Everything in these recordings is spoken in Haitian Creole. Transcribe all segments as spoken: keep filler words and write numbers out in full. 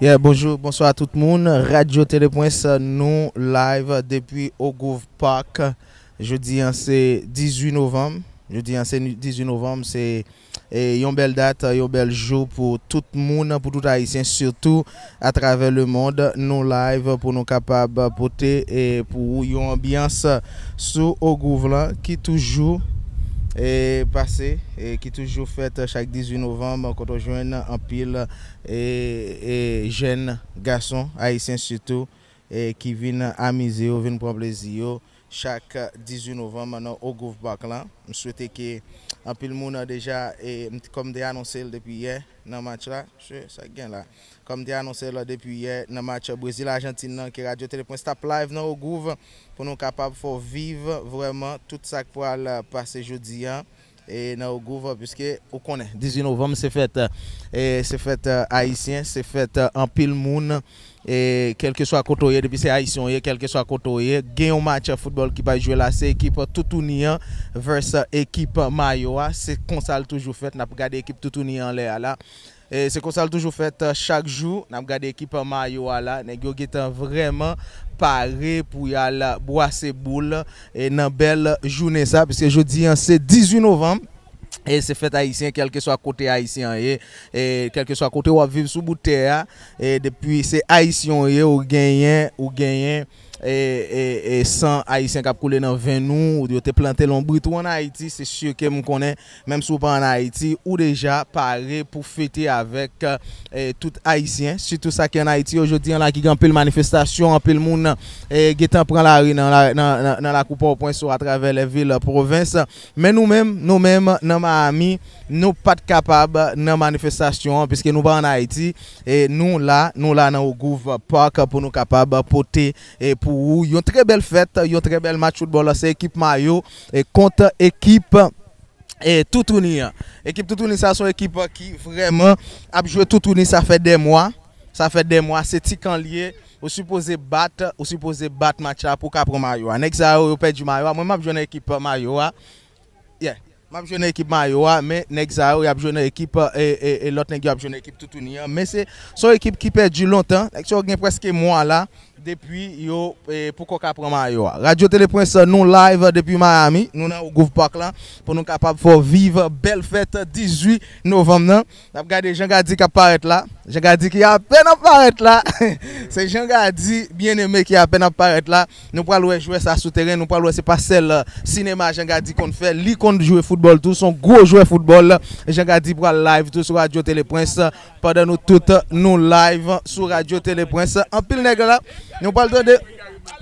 Yeah, bonjou, bonswa tout moun. Radyo Teleprens, nou live depi Ogouv Park. Jodi an se dizuit novanm. Jodi an se dizuit novanm, se, e, yon bèl dat, yon bèl jou pou tout moun, pou tout Ayisyen, sitou atravè lemonn. Nou live pou nou kapab pote, e, pou ou yon anbyans sou Ogouv lan ki toujou, e, pase, e, ki toujou fèt chak dizuit novanm, kote w jwenn anpil e, e jèn gason ayisyen sitou, e ki vin amize yo, vin pran plezi yo chak dizuit novanm nan Ogouv Park lan. M swete ke anpil moun deja, e m t-, kòm m te anonse l depi yè nan match la, se sa k gen la. Kòm m te anonse l depi yè nan match Brezil Ajantin nan, ke Radyo Teleprens t ap live nan Ogouv pou nou kapab fè w viv vrèman tout sa k pral pase jodi an e nan Ogouv, piske ou konnen, dizuit novanm se fèt, e, se fèt, e, ayisyen, se fèt, e, anpil moun, e, kèlkeswa kote w ye, depi se ayisyen w ye, kèlkeswa kote w ye, gen yon match foutbòl ki pral jwe la, se ekip Toutouni an versus ekip Mayo a, se konsa l toujou fèt, n ap gade ekip Toutouni an anlè a la. E se konsa l toujou fèt, e, chak jou, n ap gade ekip Mayo a la, nèg yo gentan vrèman pare pou y al bwase boul, e nan bèl jounen sa, piske jodi an se dizuit novanm, e se fèt ayisyen, kèlkeswa kote ayisyen an ye, e kèlkeswa kote w ap viv sou bout tè a, e depi se ayisyen w ye, ou genyen, ou genyen, e, e, e san ayisyen k ap koule nan venn ou, yo te plante lonbrit ou ann Ayiti, se si ke m konnen, menm si w pa ann Ayiti, ou deja pare pou fete avèk, e, tout ayisyen, sitou sa ki ann Ayiti yo. Jodi an la ki gen anpil manifestasyon, anpil moun, e, gentan pran lari nan la, nan, nan, nan lakou Pòtoprens ou atravè lè vil pwovens. Men nou menm, nou menm nan Miami, nou pa t kapab nan manifestasyon an, piske nou pa ann Ayiti, e nou la, nou la nan Ogouv Park pou nou kapab pote, e pou ou yon trè bèl fèt, yon trè bèl match foutbòl. Se ekip Mayo, e kont ekip, e Toutouni an. Ekip Toutouni sa se yon ekip ki vrèman ap jwe Toutouni, sa fè dè mwa. Sa fè dè mwa, se ti kan l ye. Ou sipoze bat, ou sipoze bat match la pou w ka pran mayo a. Nèg sa yo, yo pèdi mayo a. Mwen, m ap jwe nan ekip mayo a. Yeah. M ap jwe nan ekip mayo a, men nèg sa yo, y ap jwe nan ekip, e, e, e lòt nèg yo ap jwe nan ekip Toutouni an. Men se, se yon ekip ki pèdi lontan. Nèg sa yo gen prèske mwa la, depi yo, e, poko ka pran mayo a. Radyo Teleprens, nou live depi Miami. Nou nan Ogouv Park lan, pou nou kapab fè w viv bèl fèt dizuit novanm nan. N ap gade Jean Gady k ap parèt la. Jean Gady ki apèn ap parèt la. Se Jean Gady Bien-Aimé ki apèn ap parèt la. Nou pral wè jwè sa sou teren. Nou pral wè se pa sèl, e, sinema Jean Gady konn fè. Li konn jwe foutbòl tou. Se yon gwo jwè foutbòl. Jean Gady pral live tou sou Radyo Teleprens. Pandan nou tout, nou live sou Radyo Teleprens. Anpil nèg la. Nou pral tande,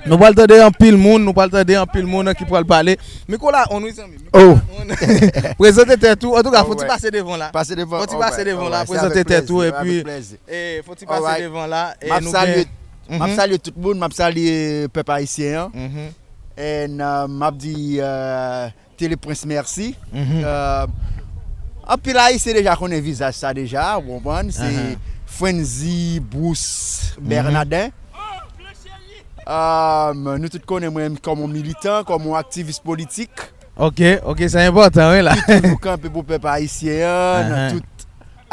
nou pral tande anpil moun. Nou pral tande anpil moun ki pral pale. Mikwo la on, wi, zanmi. Mikwo la on. Prezante tèt ou. Antouka, fò ti pase devan la. Pase devan. Fò ti pase devan la, prezante tèt ou, epi, e, fò ti pase devan la, e m ap salye, m ap salye tout moun, m ap salye pèp ayisyen an. And, e, m ap di, e, Teleprens mèsi. E, anpil ayisyen deja konnen vizaj sa deja, ou konprann? Se Frenzy Bruce Bernardin. E, nou tout konnen mwen kòm yon militan, kòm yon aktivis politik. Ok, ok, sa enpòtan, wi, la. Ki toujou kanpe pou pèp ayisyen an, nan tout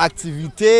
aktivite.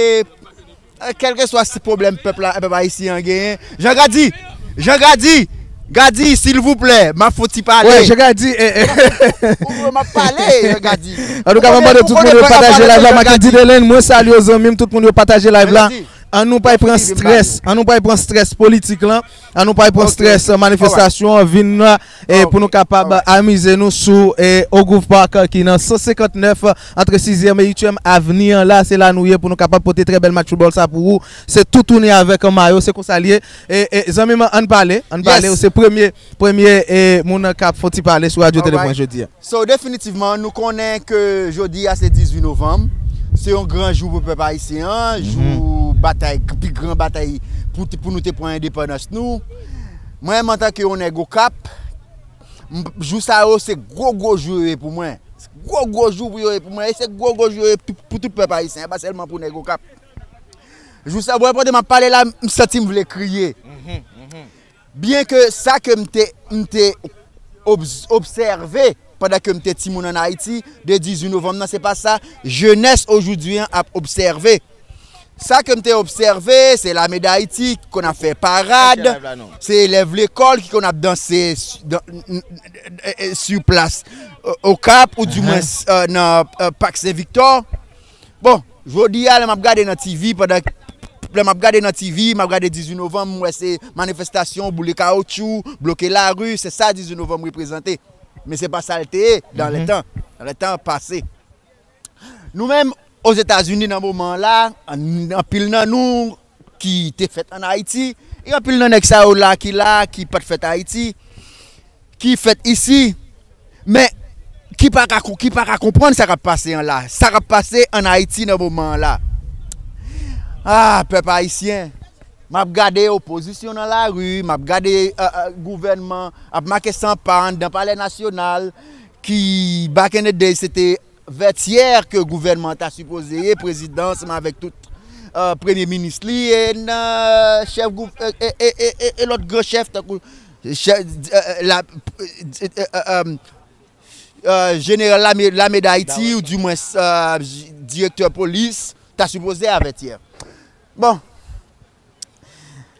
E, kèlkeswa si pwoblèm pèp la, pèp ayisyen an genyen. Jean Gady! Jean Gady! Gady, silvouplè, m ap fè w ti pale. Wè, Jean Gady, e, e. Ou vle m ap pale, Jean Gady. Antouka, m ap mande tout moun yo pataje live la. Makendy Delaine, mwen salye w, zanmi m, tout moun yo pataje live la. An nou pa pran strès, an nou pa pran strès politik lan, an nou pa pran strès manifestasyon an, vin la, e pou nou kapab amize nou sou, e, Ogouv Park ki nan san senkantnèf, antre sizyèm e uityèm avni an la, se la nou ye pou nou kapab pote trè bèl match foutbòl sa pou ou. Se Toutouni avèk mayo, se konsa l ye. E, e, zanmi m, ann pale, ann pale, ou se premye, premye, e, moun k ap fè w ti pale sou Radyo Teleprens jodi a. So, definitivman, nou konnen ke jodi a se dizuit novanm. Se yon gran jou pou pèp ayisyen an, jou batay, pi gran batay pou, pou nou te pran endepandans nou. Mwen menm, antanke yon nèg Okap, m, jou sa yo se gwo, gwo jou yo ye pou mwen. Gwo, gwo jou pou yo ye pou mwen. E se gwo, gwo jou yo ye pou, pou tout pèp ayisyen an, pa sèlman pou nèg Okap. Jou sa, bon, pandan m ap pale la, m santi m vle kriye. Byen ke sa ke m te, m te obs-, obsève pandan ke m te timoun ann Ayiti, de dizuit novanm nan, se pa sa jenès ojoudwi an ap obsève. Sa ke m te obsève, se Lame Dayiti ki konn ap fè parad, se elèv lekòl ki konn ap danse s- dan- n- n- e- e- sur plas, o- Okap, ou di mwen s- e, nan e, Pak Sen Viktò. Bon, jodi a, lè m ap gade nan T V, pandan lè m ap gade nan T V, m ap gade dizuit novanm, m wè se manifestasyon, boule kawotchou, bloke lari, se sa dizuit novanm reprezante. Men se pa sa l te ye dan lè tan, dan lè tan pase. Nou menm, Ozetazini nan moman an la, an- anpil nan nou ki te fèt ann Ayiti, e anpil nan nèg sa yo la ki la, ki pa t fèt Ayiti, ki fèt isi, men ki pa ka, ki pa ka konprann sa k ap pase an la, sa k ap pase ann Ayiti nan moman an la. Ah, pèp ayisyen, m ap gade opozisyon nan lari, m ap gade e, e, gouvènman ap make san pa anndan Palè Nasyonal, ki back in the day se te vètyè ke gouvènman an ta sipoze ye, prezidan ansanm avèk tout e, premye minis li, e nan chèf gouv- e, e, e, e, e, e lòt gran chèf tankou chèf, e, e, la, e, e, e, e, e, jeneral lame, lame Dayiti, ou di mwen e, direktè polis, ta sipoze avètyè. Bon,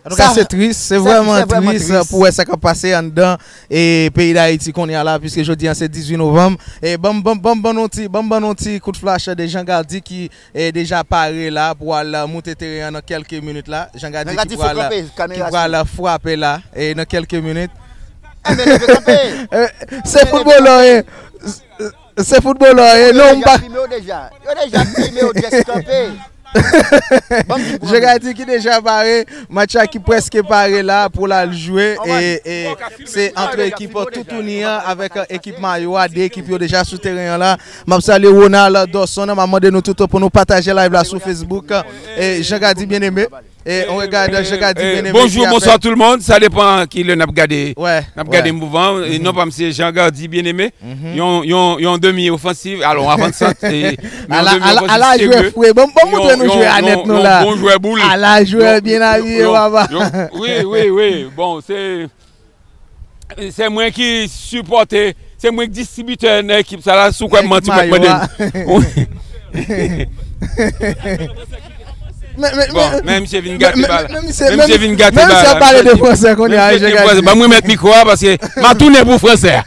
Antouka, se tris, se vrèman tris pou wè sa k ap pase anndan e peyi Dayiti kounye a la, piske jodi a se dizuit novanm. E ban m ban m ban m ban nou ti ban m ban nou ti kout flach de Jean Gardy ki e, deja pare la pou al moute teren an nan kèlke minit la. Jean Gardy ki pral ki pral frape la e nan kèlke minit. E, se foutbolè ye. Se foutbolè ye. Non, m pa. Yo deja filme yo, just kanpe. Jean Gardy ki deja pare, match la ki prèske pare la pou l al jwe. E, e se ant ekip Toutouni an avèk ekip Mayo a. De ekip yo deja sou teren an la. M ap salye Ronald Dorson, m ap mande nou tout pou nou pataje live la sou Facebook. E Jean Gardy Bien-Aimé. E on regarde Jean Gardy Bien-Aimé. Bonjou, bonswa tout le monde. Sa depan ki lè n ap gade. N ap gade mouvman. E non pa m se Jean Gardy Bien-Aimé. Yon, yon, yon demi ofansiv, alò, yon avansant. E, men yon demi ofansiv serye. Ala jwè fre. Bon, bon, montre nou jwè a nèt nou la. Yon bon jwè boul. Ala jwè byen abiye, papa. Wi, wi, wi. Bon, se, se mwen ki sipòte, se mwen ki distribitè nan ekip sa la, si w kwè m manti, w mèt mande m. Bon, men misye vin gate bal la. Men misye vin gate bal la. Misye ap pale de fransè kounye a. Ban m remèt mikwo a paske m a tounen pou fransè a.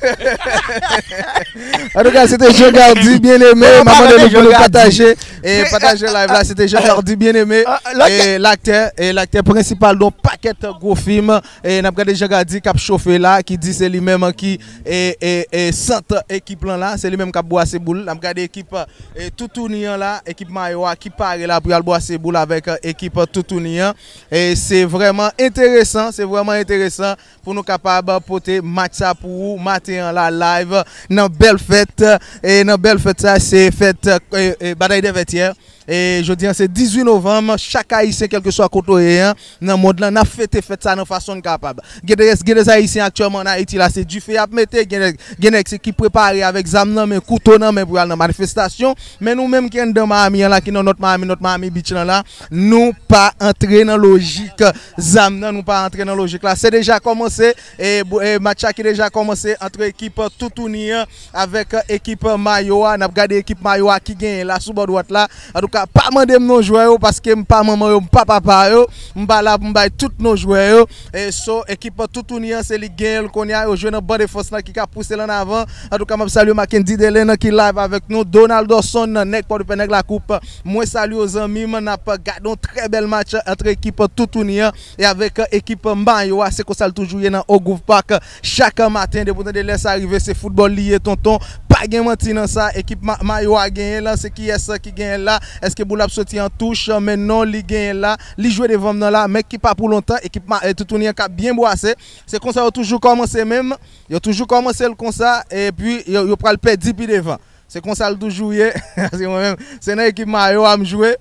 Antouka, se te Jean Gardy Bien-Aimé. M ap mande nou pou nou pataje. E pataje live la, se te Jean Gardy Bien-Aimé. E laktè, e laktè prensipal de yon pakèt gwo fim. E n ap gade Jean Gardy k ap chofe la, ki di se li menm ki e, e, e sant ekip lan la, se li menm k ap bwase boul. N ap gade ekip e, Toutouni an la, ekip Mayo a ki pare la pou y al bwase boul avèk e, ekip Toutouni an. E se vrèman enteresan, se vrèman enteresan pou nou kapab pote match sa pou ou maten an la live nan bèl fèt, e nan bèl fèt sa, se fèt e, e, Batay dè Vètyè. E jodi an se dizuit novanm, chak Ayisyen kèlkeswa kote w ye an, nan mond lan, n ap fete fèt sa nan fason n kapab. Gen de, gen de Ayisyen aktyèlman ann Ayiti la, se dife y ap mete, gen, gen nèg se ki prepare avèk zam nan men, kouto nan men pou y al nan manifestasyon. Men nou menm ki anndan Miami an la, ki nan North Miami, North Miami Beach lan la, nou pa antre nan lojik zam nan, nou pa antre nan lojik la. Se deja kòmanse, e, e match la ki deja kòmanse ant ekip Toutouni an avèk ekip Mayo a. N ap gade ekip Mayo a ki genyen la sou bò dwat la. Antouka, pa mande m non jwè yo, paske m pa manman yo, m pa papa yo. M pa la pou m bay tout non jwè yo. E so, ekip Toutouni an, se li genyen l kounye a. Yo jwe nan ban defans lan ki ka pouse l ann avan. Antouka, m ap salye Mackendy Delaine ki live avèk nou. Donald Dorson, nèg Pòdepè, nèg Lakoup. Mwen salye w, zanmi m. N ap gade yon trè bèl match ant ekip Toutouni an e avèk ekip Mayo a. Se konsa l toujou ye nan Ogouv Park. Chak maten, depi w tande lè sa rive, se foutbòl li ye, tonton. Pa gen manti nan sa. Ekip Ma- Mayo a genyen l, se kiyès ki genyen l la? Èske boul ap soti an touch? Men non, li genyen l la. Li jwe devan m nan la, men ki pa pou lontan. Ekip Ma- e, Toutouni an k ap byen bwase. Se konsa yo toujou kòmanse menm. Yo toujou kòmanse l konsa, epi yo, yo pral pèdi pi devan. Se konsa l toujou ye. Se mwen menm. Se nan ekip Mayo a m jwe.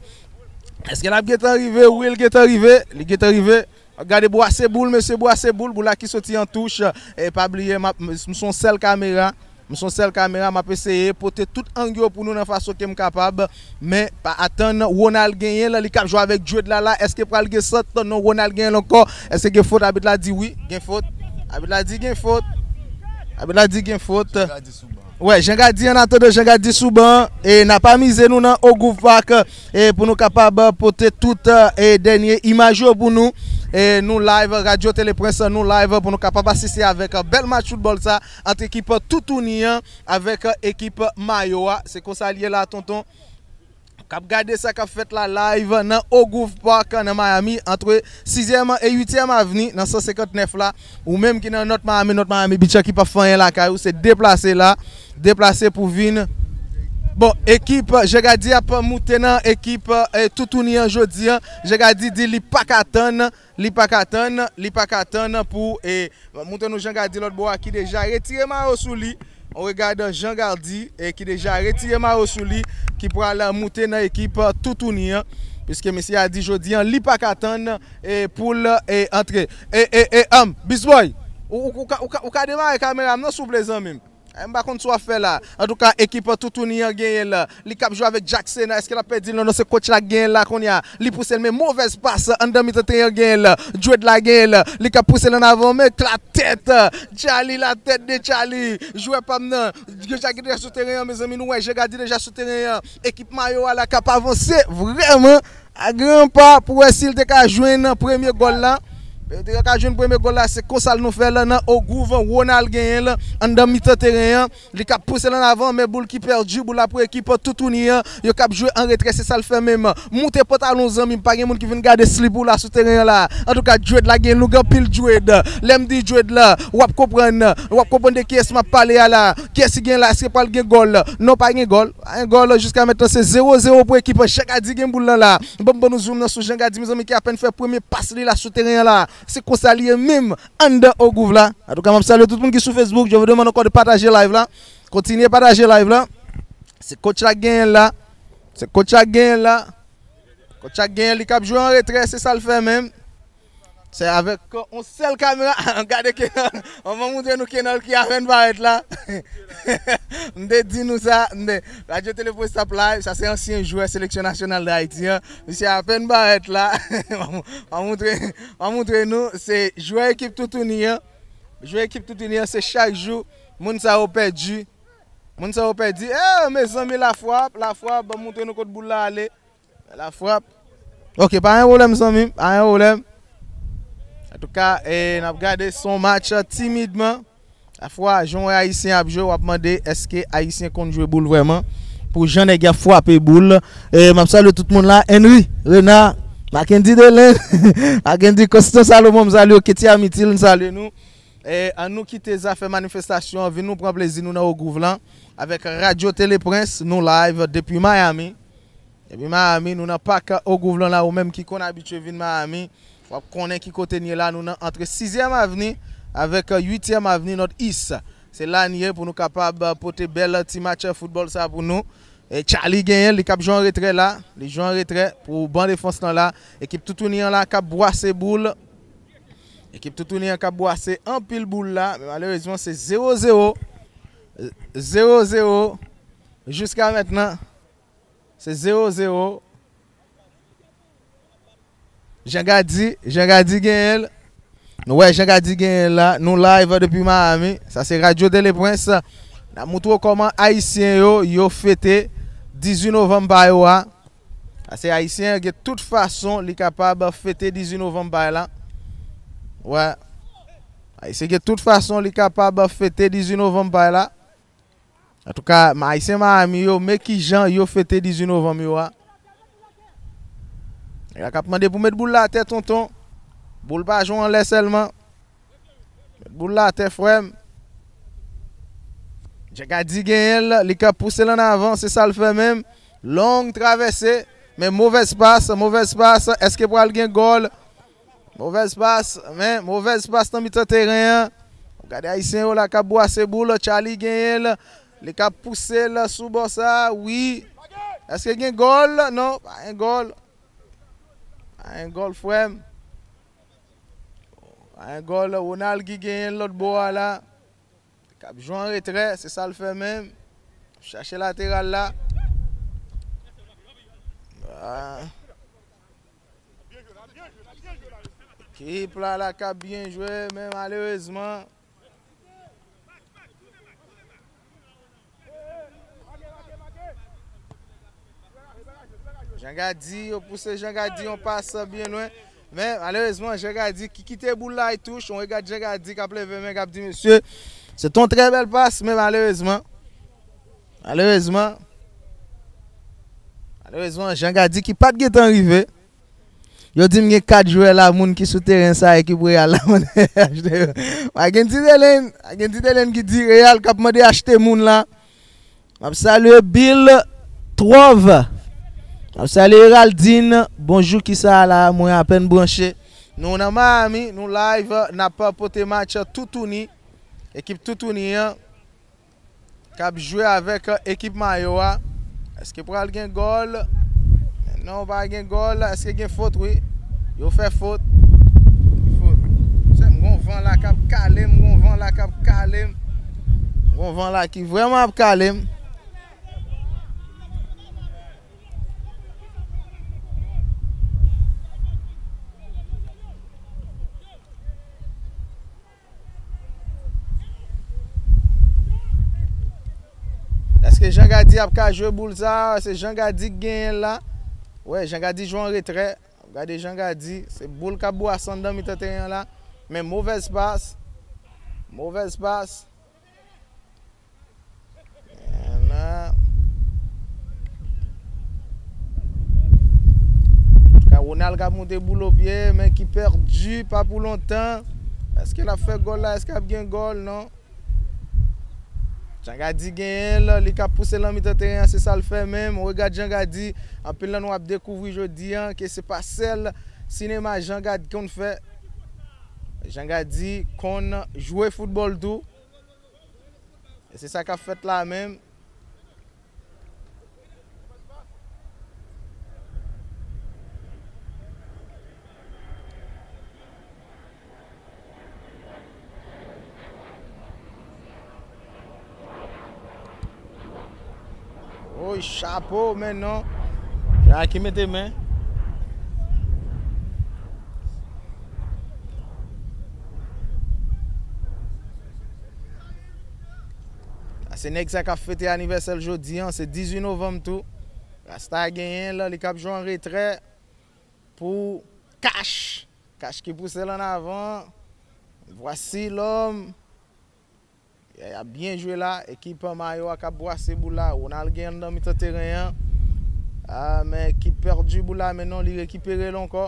Èske l ap gentan rive? Wi, l gentan rive. Li gentan rive. Gade bwase boul, mesye, bwase boul. Boul la ki soti an touch. E pa bliye, m ap- m se yon sèl kamera. M se yon sèl kamera. M ap eseye pote tout ang yo pou nou nan fason ke m kapab. Men, pa atann, Ronald genyen l. Li k ap jwe avèk Djwed la la. Èske pral gen sant? Non, Ronald genyen l ankò. Èske gen fot? Abit la di wi. Gen fot. Abit la di gen fot. Abit la di gen fot. Wè, Jean Gady, an atandan Jean Gady sou ban, e n ap amize nou nan Ogouv Park, e pou nou kapab pote tout, e, dènye imaj yo pou nou. E nou live, Radyo Teleprens, nou live pou nou kapab asiste avèk, e, bèl match foutbòl sa ant ekip Toutouni an avèk, e, ekip Mayo a. Se konsa l ye la, tonton. K ap gade sa k ap fèt la live nan Ogouv Park nan Miami, ant sizyèm e uityèm avni nan san senkantnèf la. Ou menm ki nan North Miami, North Miami Beach ki p ap fè anyen lakay ou, se deplase la, deplase pou vin. Bon, ekip Jean Gady ap moute nan ekip, e, Toutouni an jodi an. Jean Gady di li pa ka tann, li pa ka tann, li pa ka tann pou, e, montre nou Jean Gady lòt bò a ki deja retire mayo sou li. On regard Jean Gady, e, ki deja retire mayo sou li, ki pral moute nan ekip Toutouni an, piske mesye a di jodi an li pa ka tann, e, pou l, e, antre. E, e, e, um, Beast Boy, ou, ou, ou ka, ou ka, ou ka demare kamera m nan souple zanmi m? E, m pa konn sa w ap fè la. Antouka, ekip Toutouni an genyen l. Li k ap jwe avèk Jack Sena. Èske l ap pèdi l? Non, non, se coach la k genyen l la kounye a. Li pouse l, men movèz pas anndan mitan teren an genyen l. Djwed la genyen l. Li k ap pouse l ann avan, men latèt. Charlie, latèt de Charlie. Jwè pa m nan. Deja ki deja sou teren an, mezanmi, nou wè Jean Gady deja sou teren an. Ekip Mayo a la k ap avanse vrèman a gran pa pou wè si l te ka jwenn premye gòl la. Li te ka jwenn premye gòl la, se konsa l nou fè l nan Ogouv, Ronald genyen l anndan mitan teren an. Li k ap pouse l ann avan, men boul ki pèdi, boul la pou ekip Toutouni an, yo k ap jwe an retrè, se sa l fè menm. Moute pantalon zanmi m, pa gen moun ki vin gade slip ou la sou teren an la. Antouka, Djwed la gen long anpil Djwed. Lè m di Djwed la, w ap konprann, w ap konprann de kiyès m ap pale a la. Kiyès ki gen la, èske pral gen gòl? Non, pa gen gòl. Pa gen gòl, jiska mentnan se zewo zewo pou ekip Jean Gady gen boul lan la. Ban m ban nou zoom nan sou Jean Gady, mezanmi, ki apèn fè premye pas li la sou teren an la. Se konsa li ye menm anndan Ogouv la. Antouka, m ap salye tout moun ki sou Facebook. Je vous demande encore de partager live la. Kontinye pataje live la. Se coach la k genyen l la. Se coach la k genyen l la. Coach la k genyen, li k ap jwe an retrè, se sa l fè menm. Se avèk yon sèl kamera. Gade Kenal. An, m ap montre nou Kenal ki apèn parèt la. M te di nou sa. M te, Radyo Teleprens t ap live. Sa se ansyen jwè seleksyon nasyonal d Ayiti an. Misye apèn parèt la. M ap montre, m ap montre nou. Se jwè ekip Toutouni an. Jwè ekip Toutouni an, se chak jou moun sa yo pèdi. Moun sa yo pèdi. Eh, mezanmi, la frap, la frap, ban m montre nou kot boul la ale. La frap. Ok, pa gen pwoblèm, zanmi m, pa gen pwoblèm. Antouka, e, n ap gade, se yon match, e, timidman. Afwa, jan w wè Ayisyen ap jwe, w ap mande èske Ayisyen konn jwe boul vrèman. Pou jan nèg y ap frape boul. E, m ap salye tout moun la. Henry, Renard, Mackendy Delen, Mackendy Constant Salomon, m salye w. Ketia Mitil, m salye nou. E, ann nou kite zafè manifestasyon an, vin nou pran plezi nou nan Ogouv lan. Avèk Radyo Teleprens, nou live depi Miami. Depi Miami, nou nan pak Ogouv lan la, ou menm ki konn abitye vin Miami, w ap konnen ki kote n ye la, nou nan ant sizyèm avni avèk uityèm avni North East. Se la n ye pou nou kapab pote bèl ti match foutbòl sa pou nou. E Charlie genyen, li k ap jwe an retrè la, li jwe an retrè pou ban defans lan la. Ekip Toutouni an la k ap bwase boul. Ekip Toutouni an k ap bwase anpil boul la, men malerezman se zewo zewo. Zewo zewo. Jiska mentnan, se zewo zewo. Jean Gady, Jean Gady genyen l. Nou wè Jean Gady genyen l la. Nou live depi Miami. Sa se Radyo Teleprens. N ap moutre w kòman Ayisyen yo, yo fete dizuit novanm pa yo a. Sa se Ayisyen gen tout fason li kapab fete dizuit novanm pa l la. Wè. Ayisyen gen tout fason li kapab fete dizuit novanm pa l la. Antouka, Ayisyen Miami yo, men kijan yo fete dizuit novanm yo a. Nèg la k ap mande pou met boul la atè, tonton. Boul pa jwe anlè sèlman. Met boul la atè, frè m. Jean Gady genyen l, li k ap pouse l ann avan, se sa l fè menm. Long travèse, men movèz pas, movèz pas, èske pral gen gòl? Movèz pas, men, movèz pas nan mitan teren an. Gade Ayisyen yo la k ap bwase boul, Charlie genyen l. Li k ap pouse l sou bò sa, wi. Èske gen gòl? Non, pa gen gòl. Pa gen gòl, frè m. Pa gen gòl, Ronald ki genyen l lòt bò a la. K ap jwe an retrè, se sa l fè menm. Chache lateral la. Ah. Ekip la, la k ap byen jwe, men malerezman, Jean Gady, yo pouse Jean Gady yon pas byen lwen. Men, malerezman, Jean Gady ki kite boul la, li touche. On regarde Jean Gady k ap leve men, k ap di, mesye, se te yon trè bèl pas, men malerezman, malerezman, malerezman, Jean Gady ki pa t gentan rive. Yo di m gen kat jwè la, moun ki sou teren sa, ekip Real la, mande achte yo. Mackendy Delaine, Mackendy Delaine ki di Real k ap mande achte moun la. M ap salye Bill Twòv. M ap salye Héraldine. Bonjou, kisa la? Mwen apèn branche. Nou nan Miami, nou live, n ap pote match Toutouni. Ekip Toutouni an k ap jwe avèk ekip Mayo a. Èske pral gen gòl? Non, pa gen gòl. Èske gen fot? Wi. Yo fè fot. Fot. Se m gon van la k ap kale m, gon van la k ap kale m. Gon van la ki vrèman ap kale m. Èske Jean Gady ap ka jwe boul sa? Se Jean Gady k genyen l la. Wè, Jean Gady jwe an retrè. Gade Jean Gady, se boul k ap bwase anndan mitan teren an la. Men movèz pas. Movèz pas. Antouka, Ronald k ap moute boul o pye, men ki pèdi, pa pou lontan. Èske l ap fè gòl la? Èske ap gen gòl? Non. Jean Gady genyen l, li k ap pouse l nan mitan teren an, se sa l fè menm. Ou regarde Jean Gady, anpil nan nou ap dekouvri jodi an ke se pa sèl sinema Jean Gady konn fè. Jean Gady konn jwe foutbòl tou. E se sa k ap fèt la menm. Woy, chapo, men non. Sa ki mete men. Sa se nèg sa k ap fete anivèsè l jodi an, se dizuit novanm tou. Rasta genyen l, li k ap jwe an retrè pou Cash. Cash ki pouse l ann avan. Voici l'homme. Y ap byen jwe la. Ekip Mayo a k ap bwase boul la. Ronald gen anndan mitan teren an. Ah, men ki pèdi boul la, men non, li rekipere l ankò.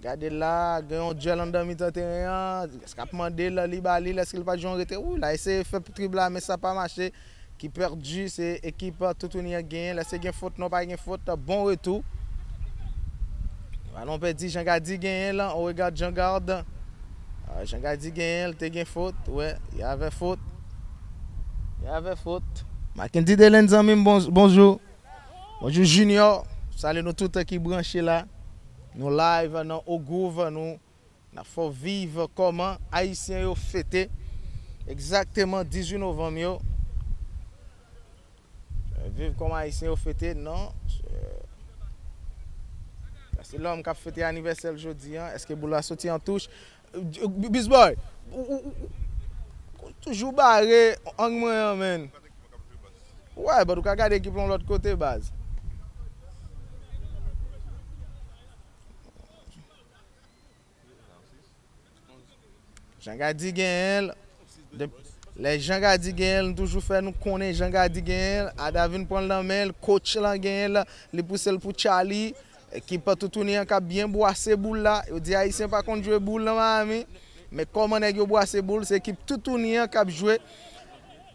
Gade la, gen yon dyèl anndan mitan teren an. Èske ap mande l, li ba li l, èske l pa jwe yon rete? Wi, l a eseye fè trib la, men sa pa mache. Ki pèdi, se ekip Toutouni an genyen l. Èske gen fot? Non, pa gen fot. Bon retou. Balon pèdi, Jean Gady genyen l. On regarde Jean Gard. Ah, Jean Gady genyen l, te gen fot. Wè, y avè fot. Y avè fot. Mackendy Delaine, zanmi m, bon, bonjou. Bonjou Junior, salye nou tout ki branche la. Nou live nan Ogouv, nou n ap fè w viv kòman Ayisyen yo fete egzakteman dizuit novanm yo. Viv kòman Ayisyen yo fete, non. Sa se lòm k ap fete anivèsè l jodi an. Èske boul la soti an touch? Beast Boy, ou, ou, ou, ou toujou bare ang mwen an, menn. Wè, but ou ka gade ekip lan lòt kote, baz. Jean Gady genyen l. Lè Jean Gady genyen l, nou toujou fè nou konnen Jean Gady genyen l. Ada vin pran l nan men l, coach lan genyen l, li pouse l pou Charlie. Ekip Toutouni an k ap byen bwase boul la. Yo di Ayisyen pa konn jwe boul nan Miami. Men kòman nèg yo bwase boul, se ekip Toutouni an k ap jwe.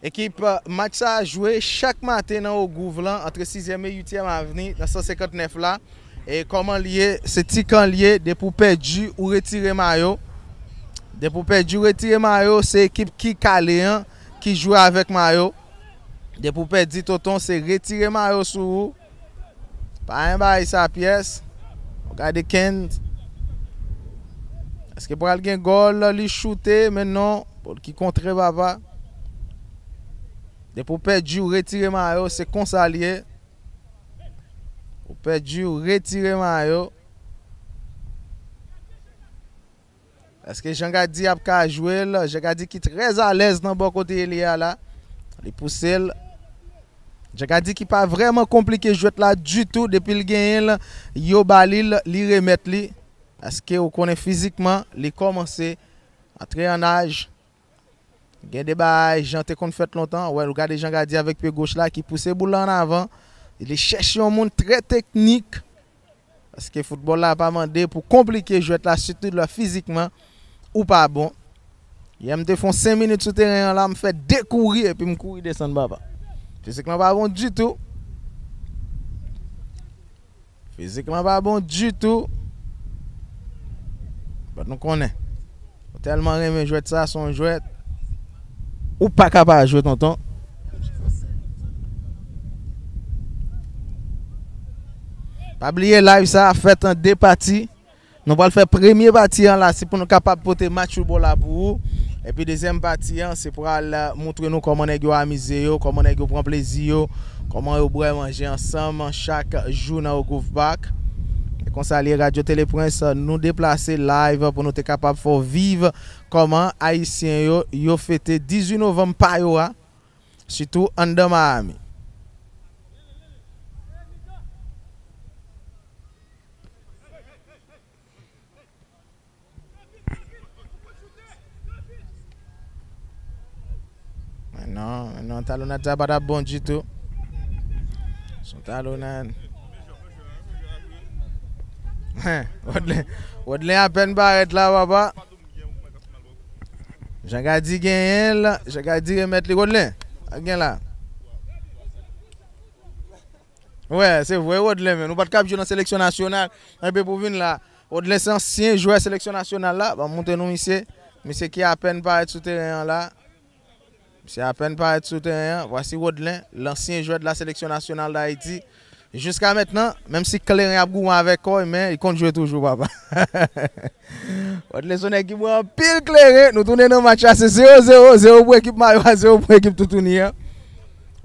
Ekip, match sa a jwe chak maten nan Ogouv lan, antre sizyèm e uityèm avni, nan san senkantnèf la. E kòman l ye, se ti kan l ye, depi w pèdi, ou retire mayo. Depi w pèdi, ou retire mayo, se ekip ki kale an, ki jwe avèk mayo. Depi w pèdi, tonton, se retire mayo sou ou. Pa yon bagay sa pyès. Gade Ken. Èske pral gen gòl? Li choute, men non. Bòl ki kontre, papa. Depi w pèdi, w retire mayo, se konsa l ye. Ou pèdi, w retire mayo. Èske Jean Gady ap ka jwe l? Jean Gady ki trè alèz nan bò kote li a la. Li pouse l. Djangadi ki pa vrèman konplike jwèt la ditou, depi l genyen l, yo ba li l, li remèt li. Paske ou konnen fizikman, li kòmanse antre an aj. Gen de bagay jan te konn fèt lontan. Wè, ou gade Djangadi avèk pye goch la ki pouse boul la an avan. Li chèche yon moun trè teknik. Paske foutbòl la pa mande pou konplike jwèt la, sitou lè fizikman ou pa bon. Yè m te fè yon senk minit sou teren an la, m fè de kouri epi m kouri desann, papa. Fizik lan pa bon ditou. Fizik lan pa bon ditou. But nou konnen. Ou tèlman renmen jwèt sa, se yon jwèt. Ou pa ka pa jwe, tonton. Pa bliye live sa a fèt an de pati. Nou pral fè premye pati an la, se pou nou kapab pote match foutbòl la pou ou. Epi dezyèm pati an, se pral, eh, montre nou kòman nèg yo amize yo, kòman nèg yo pran plezi yo, kòman yo bwè manje ansanm chak jou nan Ogouv Park. E konsa li ye, Radyo Tele Prince, nou deplase live pou nou te kapab fè w viv kòman Ayisyen yo, yo fete dizuit novanm pa yo a, sitou anndan Miami. Men non, men non, talonnad sa pa t ap bon ditou. Se yon talonnad. Hen, Rodlen, Rodlen apèn parèt la, papa. Djangadi genyen l, Djangadi remèt li, Rodlen. Sa k gen la? Wè, se vre, Rodlen, men nou pa t ka ap jwe nan seleksyon nasyonal. Enben pou vin la, Rodlen se ansyen jwè seleksyon nasyonal la. Ban m montre nou misye. Misye ki apèn parèt sou teren an la. Misye apèn parèt sou teren an. Vwasi Rodlen, lansyen jwè de la seleksyon nasyonal d Ayiti. Jiska mentnan, menm si kleren ap goumen avèk kò l, men li konn jwe toujou, papa. Rodlen se yon nèg ki bwè anpil kleren. Nou tounen nan match la, se zewo zewo, zewo pou ekip Mayo a, zewo pou ekip Toutouni an.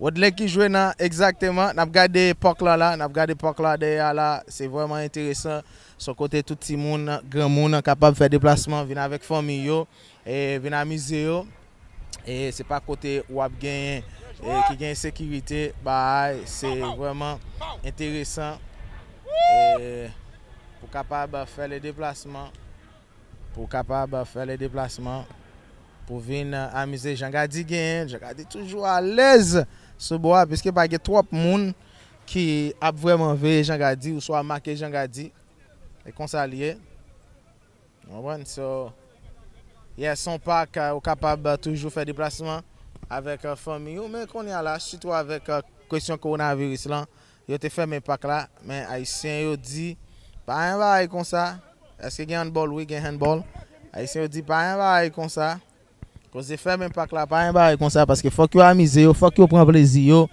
Rodlen ki jwe nan, egzakteman, n ap gade park la la, n ap gade park la dèyè a la, se vrèman enteresan. Se yon kote tout timoun, granmoun kapab fè deplasman, vin avèk fanmi yo, e vin amize yo. E se pa kote w ap genyen, e ki gen ensekirite, bay, se vrèman enteresan, e pou kapab fè le deplasman, pou kapab fè le deplasman, pou vin amize Djangadi genyen. Djangadi toujou alèz sou bò a, piske pa gen twòp moun ki ap vrèman veye Djangadi, oswa make Djangadi. E konsa l ye. Ou konprann? So, yes, se yon park, ou kapab toujou fè deplasman avèk, eh, fanmi ou, men kounye a la, sitou avèk, eh, kesyon kowonaviris lan, yo te fèmen park la, men Ayisyen yo di, pa gen bagay konsa. Èske gen handball? Wi, gen handball. Ayisyen yo di, pa gen bagay konsa. Koze fèmen park la, pa gen bagay konsa, paske fòk yo amize yo, fòk yo pran plezi yo.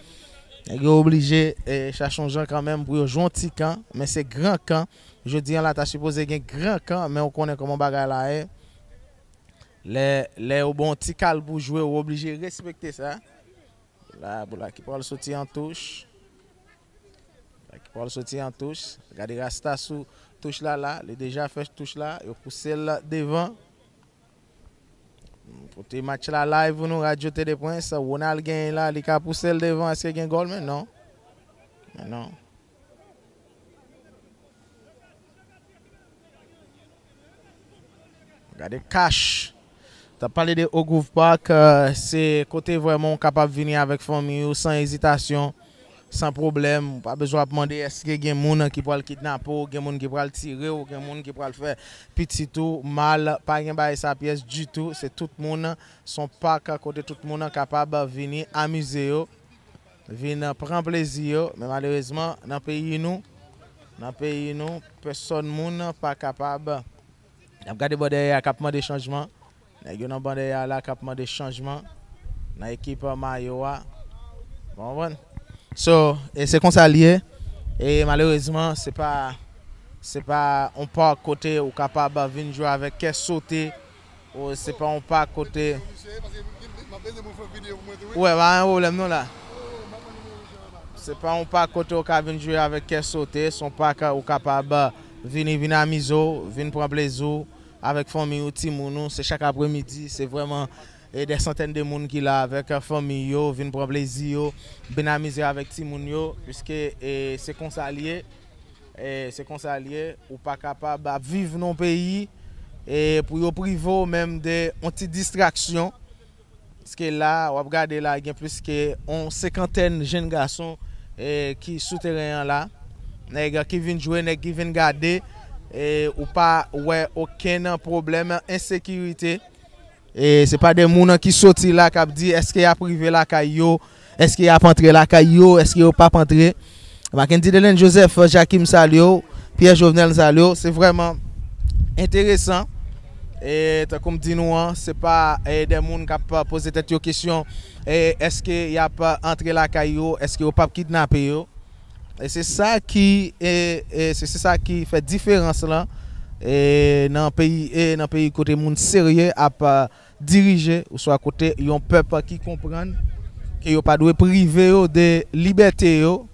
Nèg yo oblije, eh, chache yon jan kanmenm pou yo jwe yon ti kan, men se gran kan. Jodi an la, ta sipoze gen gran kan, men ou konnen kòman bagay la ye. Lè, lè yo ba w yon ti kal pou jwe, ou oblije respekte sa. La, boul la ki pral soti an touch. Boul la ki pral soti an touch. Gade Rasta sou touch la la. Li deja fè touch la. Yo pouse l devan. Pote match la live pou nou, Radyo Tele Prince. Ronald genyen la. Li ka pouse l devan. Èske gen gòl? Men non. Men non. Gade Cash. T ap pale de Ogouv Park, eh, se kote vrèman w kapab vini avèk fanmi w san ezitasyon, san pwoblèm. Ou pa bezwen ap mande èske gen moun ki pral kidnape w, gen moun ki pral tire w, gen moun ki pral fè pitit ou mal. Pa gen bagay sa pyès ditou. Se tout moun, se yon pak kote tout moun kapab vini amize yo, vin pran plezi yo, men malerezman, nan peyi nou, nan peyi nou, pèsòn moun pa kapab. N ap gade bò dèyè a k ap mande chanjman. Nèg yo nan bò dèyè a la k ap mande chanjman nan ekip Mayo a. Ou konprann? So, e se konsa l ye. E malerezman, se pa, se pa yon pak kote ou kapab vin jwe avèk kè sote. Ou, se pa yon pak kote. Wè, pa gen pwoblèm non la. Se pa yon pak kote ou ka vin jwe avèk kè sote, se yon pak ou kapab vini, vin amize w, vin pran plezi w avèk fanmi w, timoun ou, se chak apremidi, se vrèman e dè santèn de moun ki la avèk, e, fanmi yo, vin pran plezi yo, vin amize avèk timoun yo, piske, e, se konsa l ye, e, se konsa l ye, ou pa kapab ap viv nan yon peyi, e, pou yo prive w menm de yon ti distraksyon, paske la, w ap gade la, gen plis ke yon senkantèn jenn gason, e, ki sou teren an la, nèg ki vin jwe, nèg ki vin gade, e, ou pa wè okenn pwoblèm ensekirite. E se pa de moun ki soti la k ap di èske y ap rive lakay yo, èske y ap antre lakay yo, èske yo p ap antre. Mackendy Delaine Joseph, Jacky, m salye w, Pierre Jovenel, m salye w. Se vrèman enteresan. E tankou m di nou an, se pa, e, de moun k ap poze tèt yo kesyon, e, èske y ap antre lakay yo, èske yo p ap kidnape yo. E se sa ki, e, e se, se sa ki fè diferans lan, e nan peyi, e nan peyi kote moun serye ap, e, dirije, oswa kote yon pèp ki konprann ke yo pa dwe prive yo de libète yo.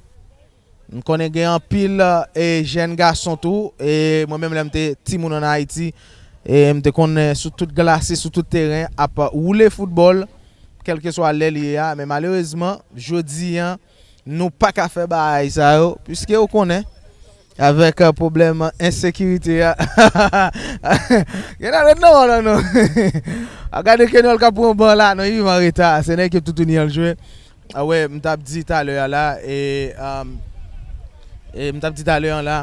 M konnen gen anpil, e, jèn gason tou, e mwen menm lè m te timoun ann Ayiti, e m te konn, e, sou tout glase, sou tout teren, ap woule foutbòl, kèlkeswa lè l ye a. Men malerezman, jodi an, nou pa ka fè bagay sa yo, piske ou konnen, avèk, e, pwoblèm ensekirite a. Gen nan lòt nan wòl la non. A gade Kenòl k ap pran ban la, non, li vivan reta. Se nèg yo toutouni al jwe. A wè, m t ap di talè a la, e, um, e m t ap di talè an la,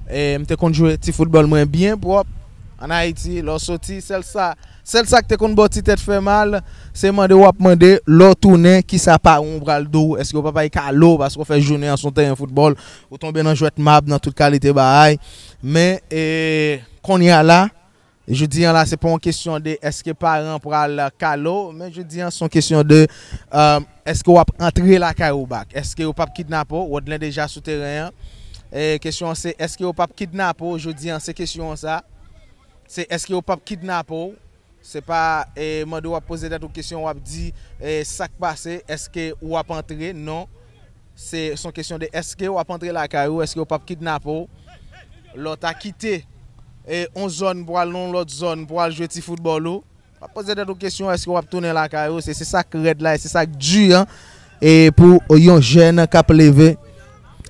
e m te konn jwe ti foutbòl mwen byen pwòp ann Ayiti, lè w soti, sèl sa, sèl sa k te konn ba w ti tèt fè mal, se mande w ap mande, lè w tounen, kisa paran w pral di w, èske yo p ap bay kalo w, paske w fè jounen an sou yon teren foutbòl, ou tonbe nan jwèt mab, nan tout kalite bagay. Men, e, kounye a la, jodi an la, se pa yon kesyon de èske paran pral kalo w, men jodi an, se yon kesyon de, e, èske w ap antre lakay ou back, èske yo p ap kidnape w, Rodlen deja sou teren an. E kesyon an se, èske yo p ap kidnape w, jodi an, se kesyon an sa. Se èske yo p ap kidnape w. Se pa, e, mande w ap poze tèt ou kesyon, w ap di, e, sa k pase, èske w ap antre? Non. Se, se yon kesyon de èske w ap antre lakay ou, èske yo p ap kidnape w. Lè w ta kite, e, yon zòn pou al nan yon lòt zòn pou al jwe ti foutbòl ou. W ap poze tèt ou kesyon, èske w ap tounen lakay ou? Se, se sa k rèd la, e se sa k di an, e pou yon jèn k ap leve.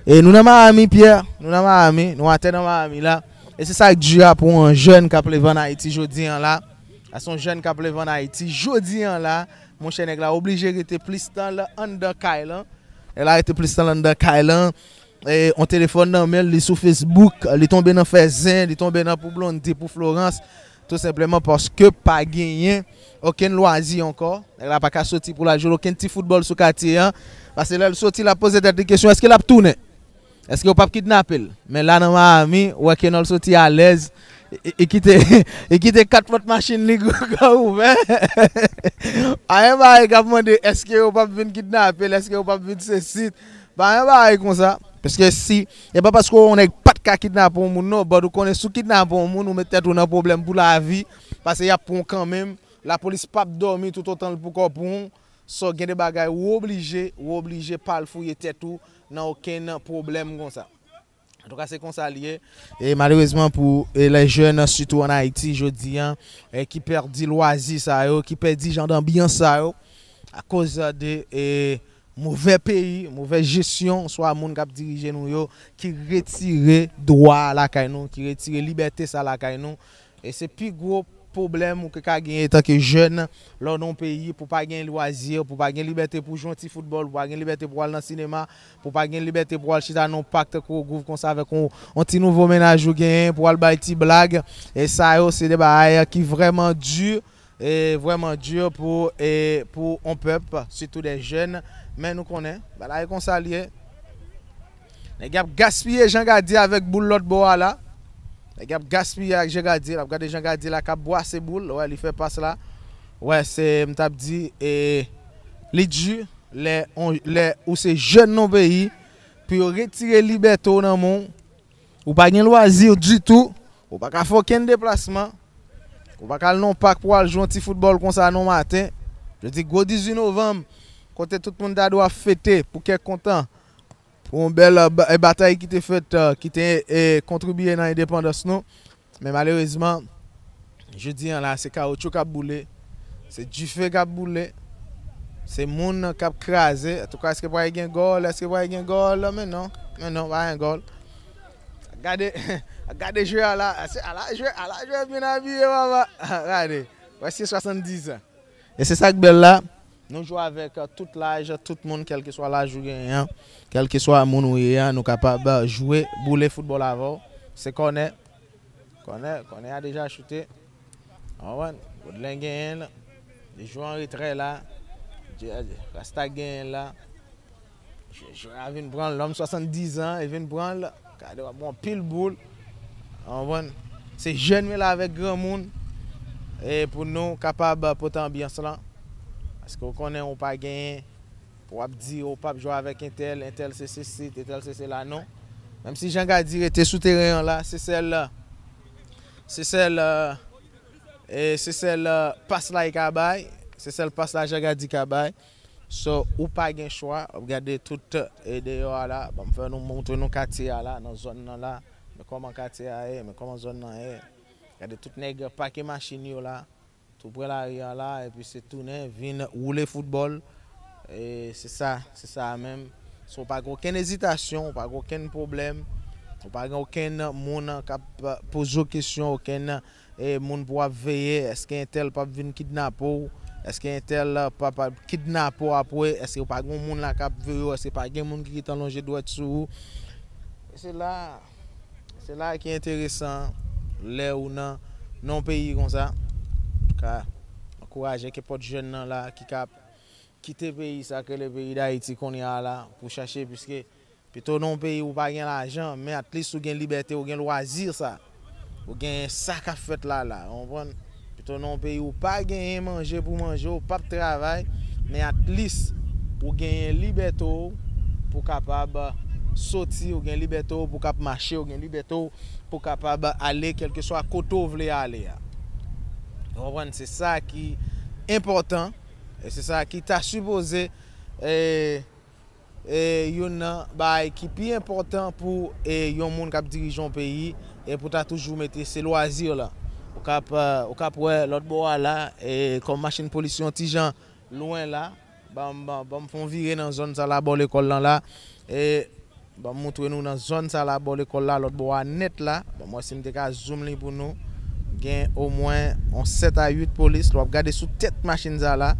E nou nan Miami, Pierre, nou nan Miami, nou atè nan Miami la. E se sa k di a pou yon jèn k ap leve ann Ayiti jodi an la. A se yon jèn k ap leve ann Ayiti jodi an la, monchè, nèg la oblije rete plis tan l anndan kay lan. Nèg la rete plis tan l anndan kay lan. E, yon telefòn nan men l, li sou Facebook, li tonbe nan fè zen, li tonbe nan pou Blondy, pou Florence, tou senpleman paske pa genyen okenn lwazi ankò. Nèg la pa ka soti pou l al jwe okenn ti foutbòl sou katye an. Paske lè l soti, l ap poze tèt li kesyon, èske l ap tounen? Èske yo p ap kidnape l? Men la nan Miami, ou wè Kenòl soti alèz. E, e, e kite, e kite kat pòt machin li gran ouvè. Anyen bagay k ap mande, èske yo p ap vin kidnape l? Èske yo p ap vin sesit? Pa gen bagay konsa. Paske si, e pa paske yon nèg pa t ka kidnape yon moun non, but ou konnen si w kidnape yon moun, ou met tèt ou nan pwoblèm pou lavi, paske y ap pran w kanmenm, lapolis p ap dòmi toutotan l poko pran w. So, gen de bagay ou oblije, ou oblije pa al fouye tèt ou nan okenn pwoblèm konsa. Antouka, se konsa l ye. E malerezman pou, e, les jeunes, sitou ann Ayiti, jodi an, e, ki pèdi lwazi sa yo, ki pèdi jan danbyans sa yo, akoz de, e, movè peyi, movè jesyon, swa moun k ap dirije nou yo, ki retire dwa a lakay nou, ki retire libète sa lakay nou. E se pi gwo pwoblèm ou ke ka genyen etanke jèn lè w nan yon peyi, pou pa gen lwazi, pou pa gen libète pou jwe yon ti foutbòl, pou pa gen libète pou al nan sinema, pou pa gen libète pou al chita nan yon pak tankou yon gwouv konsa avèk yon, yon ti nouvo mennaj ou genyen, pou al bay ti blag. E sa yo, se de bagay ki vrèman di, e vrèman di pou, e pou yon pèp, sitou de jèn. Men nou konnen, bagay la e konsa l ye. Nèg y ap gaspiye Jean Gadier avèk boul lòt bò a la. Nèg y ap gaspiye ak Jean Gadier. L ap gade Jean Gadier la k ap bwase boul. Wè, li fè pas la. Wè, se, m t ap di, e, li di, lè, on, lè ou se jèn nan peyi, pou yo retire libète w nan men w, ou pa gen lwazi ditou, ou pa ka fè okenn deplasman, ou pa ka al nan yon pak pou al jwe yon ti foutbòl konsa nan maten. Jodi gwo dizuit novanm, kote tout moun ta dwe ap fete pou kè kontan, pou yon bèl, e, ba-, e, batay ki te fèt, e, ki te, e, kontribye nan endepandans nou. Men malerezman, jodi an la, se kawotchou k ap boule. Se dife k ap boule. Se moun k ap kraze. Antouka, èske pral gen gòl? Èske pral gen gòl? Men non. Men non, pa gen gòl. Gade, gade jwè a la. Se, ala jwè, ala jwè byen abiye, papa. Gade. Wè, se swasanndiz an. E se sa k bèl la. Nou jwe avèk, euh, tout laj, tout moun, kèlkeswa laj ou genyen an, kèlkeswa moun ou ye a, nou kapab, euh, jwe, boule foutbòl avè w. Se kònè. Kònè, kònè a deja choute. Ou konprann? Godlen genyen l. Li jwe an retrè la. Dje-, Rasta genyen l la. Jwe, jwe a vin pran l. Lòm swasanndiz an, e vin pran l. Gade, w ap gen yon pil boul. Ou konprann? Se jèn yo la avèk granmoun. E pou nou kapab pote anbyans lan. Paske w konnen ou pa genyen pou w ap di ou p ap jwe avèk entèl, entèl se sesi, entèl se sela, non. Menm si Jean Gady rete sou teren an la, se sèl, se sèl, e se sèl, pas la li ka bay, se sèl pas la Jean Gady ka bay. So, ou pa gen chwa, w ap gade tout, e, deyò a la, ban m fè nou montre nou katye a la, nan zòn nan la, men kòman katye a ye, men kòman zòn nan ye. Gade tout nèg pake machin yo la, tou pre lari a la, epi se tounen, vin woule foutbòl. E se sa, se sa menm. So, w pa gen okenn ezitasyon, w pa gen okenn pwoblèm, w pa gen okenn moun k ap poze w kesyon, okenn, e, moun pou w ap veye, èske entèl p ap vin kidnape w, èske entèl p ap kidnape w apre, èske w pa gen moun la k ap veye w, èske pa gen moun ki gentan lonje dwèt sou ou. E se la, se la ki enteresan lè ou nan, nan yon peyi konsa. Ka ankouraje kenpòt jèn nan la ki ka kite peyi sa k rele peyi Dayiti kounye a la pou chache, piske pito nan yon peyi ou pa gen lajan, men at least ou gen libète, ou gen lwazi sa. Ou gen sa k ap fèt la la, ou konprann? Pito nan yon peyi ou pa genyen manje pou manje, ou p ap travay, men at least ou genyen libète w pou kapab soti, ou gen libète w pou k ap mache, ou gen libète w pou kapab ale kèlkeswa kote w vle ale a. Ou konprann? Se sa ki enpòtan, e se sa ki ta sipoze, e, e, youn nan bagay ki pi enpòtan pou, e, yon moun k ap dirije yon peyi, e pou ta toujou mete se lwazi la. Ou k ap, e, ou k ap wè lòt bò a la, e, kòm machin polis yon ti jan lwen la, ban m, ban, ban m fè yon vire nan zòn sa la, bò lekòl lan la, e ban m montre nou nan zòn sa la, bò lekòl la, lòt bò a nèt la, ban m wè si m te ka zoom li pou nou, gen omwen yon sèt a uit polis, lè w ap gade sou tèt machin sa la,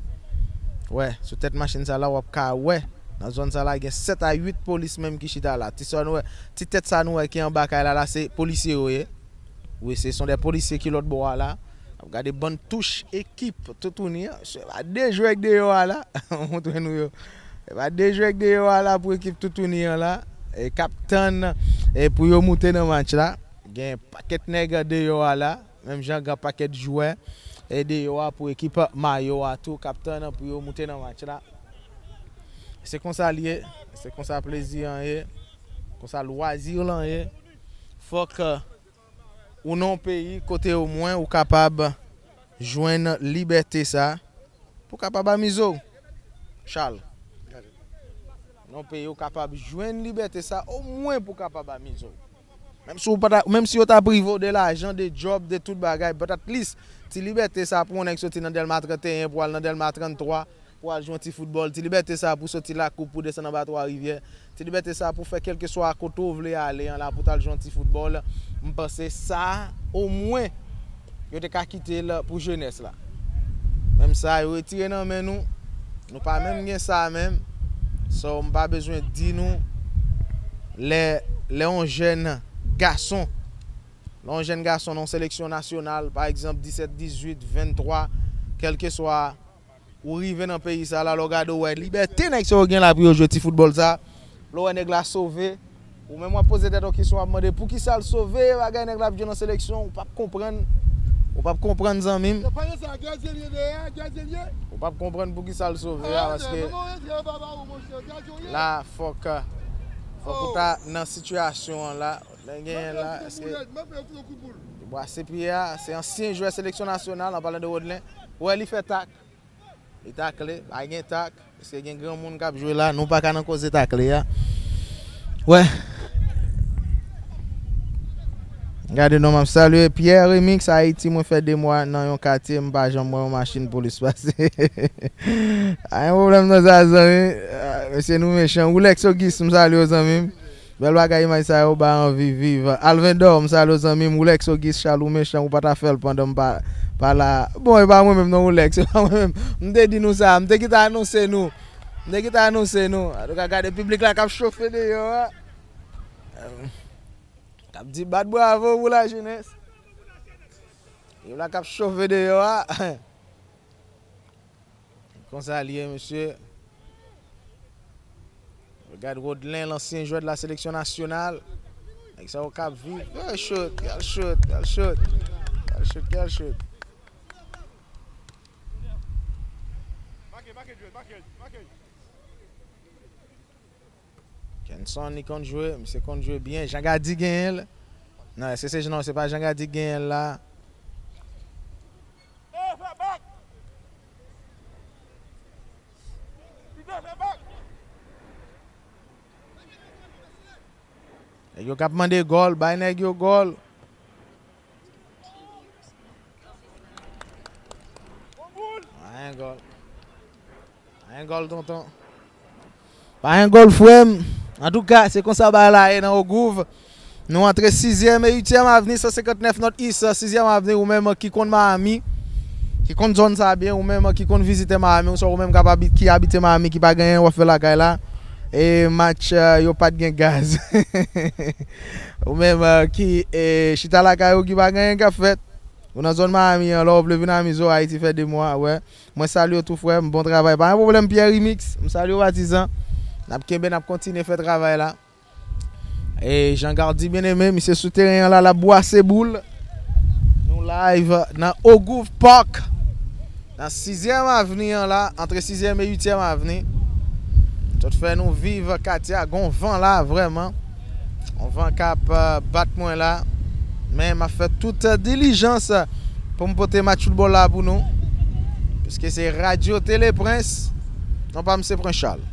wè, sou tèt machin sa la, w ap ka wè, nan zòn sa la, gen sèt a uit polis menm ki chita la, ti sa nou wè, ti tèt sa nou wè ki anba kay la, la, se polisye yo ye. Wi, se son de polisye ki lòt bò a la. Ap gade bann touch ekip Toutouni an. Se pa de jwè k deyò a la. Mwen montre nou yo. Se pa de jwè k deyò a la pou ekip Toutouni an la. E k ap tann, e pou yo moute nan match la. Gen pakèt nèg deyò a la. Menm jan gen pakèt jwè. E deyò a pou ekip Mayo a tou k ap tann pou yo moute nan match la. Se konsa l ye. Se konsa plezi an ye. Konsa lwazi lan ye. Fòk, e, ou nan yon peyi kote omwen ou kapab jwenn libète sa pou kapab amize w. Chal. Nan yon peyi ou kapab jwenn libète sa omwen pou kapab amize w. Menm si w pa ta, menm si yo ta prive w de lajan, de djòb, de tout bagay, but at least, ti libète sa pou yon nèg soti nan Dèlma trannteyen pou al nan Dèlma tranntwa, pou al jwe yon ti foutbòl. Ti libète sa pou soti Lakou pou desann anba Twa Rivyè. Ti libète sa pou fè kèlkeswa kote w vle ale an la pou t al jwe yon ti foutbòl. M panse sa, omwen, yo te ka kite l pou jenès la. Menm sa, yo retire nan men nou. Nou pa menm gen sa menm. So, m pa bezwen di nou lè, lè yon jèn gason, lè yon jèn gason nan yon seleksyon nasyonal, pa egzanp, disèt, dizuit, venntwa, kèlkeswa ou rive nan peyi sa la, lè w gade w wè libète nèg sa yo gen la pou yo jwe ti foutbòl sa. Lè w wè nèg la sove, ou menm w ap poze tèt ou kesyon, w ap mande poukisa l sove, bagay nèg la ap jwe nan seleksyon, ou p ap konprann. Ou p ap konprann, zanmi m. Se pa sa, Gazeli dèyè a, Gazeli. Ou p ap konprann poukisa l sove a, paske la, fòk, fòk ou ta nan sitiyasyon an la, lè genyen la, èske, bwa se pye a, se ansyen jwè seleksyon nasyonal, an palan de Rodlen, ou wè li fè tak. Li takle, pa gen tak, paske gen granmoun k ap jwe la, nou pa ka nan koze takle a. Wè. Gade non, m ap salye Pierre Remix Ayiti, mwen fè de mwa nan yon katye, m pa janm wè yon machin polis pase. A, yon pwoblèm nan sa, zanmi. Ah, mesye, nou mechan. Roulex Auguste, m salye w, zanmi m. Bèl bagay, imaj sa yo ba anvi viv. Alvendor, m salye w, zanmi m. Roulex Auguste, Charles, ou mechan, ou pa ta fè l pandan m pa, pa la. Bon, e pa mwen menm non, Roulex, e pa mwen menm. M te di nou sa, m te kite anonse nou. M te kite anonse nou. Antouka, gade piblik la k ap chofe deyò a. K ap di bat bravo pou lajenès. Yo la k ap chofe deyò a. Konsa l ye, mesye. Regard Rodlin, lansyen jwè de la seleksyon nasyonal. Nèg sa yo k ap viv. Gèl shoot, gèl shoot, gèl shoot. Gèl shoot, gèl shoot. Kenson, li konn jwe, misye konn jwe byen. Jean Gardy genyen l. Non, èske se, non, se pa Jean Gardy ki genyen l la? Nèg yo k ap mande gòl, bay nèg yo gòl. Pa gen gòl. Pa gen gòl, tonton. Pa gen gòl, frè m. Antouka, se konsa bagay la ye nan Ogouv. Nou antre sizyèm e uityèm avni, san senkantnèf North East, sizyèm avni, ou menm ki konn Miami, ki konn zòn sa byen, ou menm ki konn vizite Miami, oswa ou menm k ap abi-, ki abite Miami, ki pa gen anyen w ap fè lakay la, e match, eh, yo pa t gen gaz. Ou menm, eh, ki, eh, chita lakay ou, ki pa gen anyen k ap fèt. Ou nan zòn Miami an, lè w vle vin amize w, Ayiti fè de mwa, wè. Mwen salye w tou, frè m, bon travay. Pa gen pwoblèm, Pierre Remix, m salye w, patizan. N ap kenbe, n ap kontinye fè travay la. E Jean Gardy Bien-Aimé, misye sou teren an la, l ap bwase boul. Nou live nan Ogouv Park, nan sizyèm avni an la, antre sizyèm e uityèm avni. Tout fè nou viv katye a, gon van la, vrèman. Yon van k ap, eh, bat mwen la. Men m ap fè tout, eh, dilijans pou m pote match foutbòl la pou nou. Piske se Radyo Tele Prens. Non pa m se Prince Charles.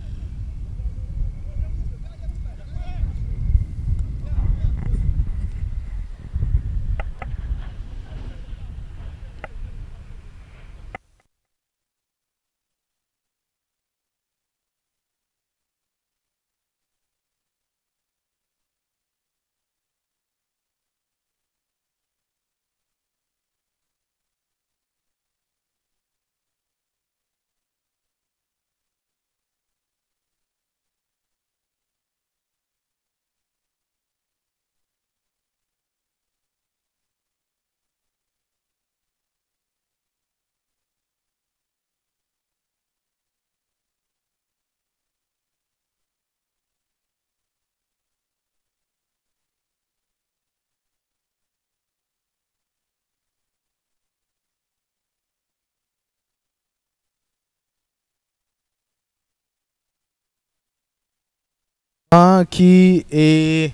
An ki, e,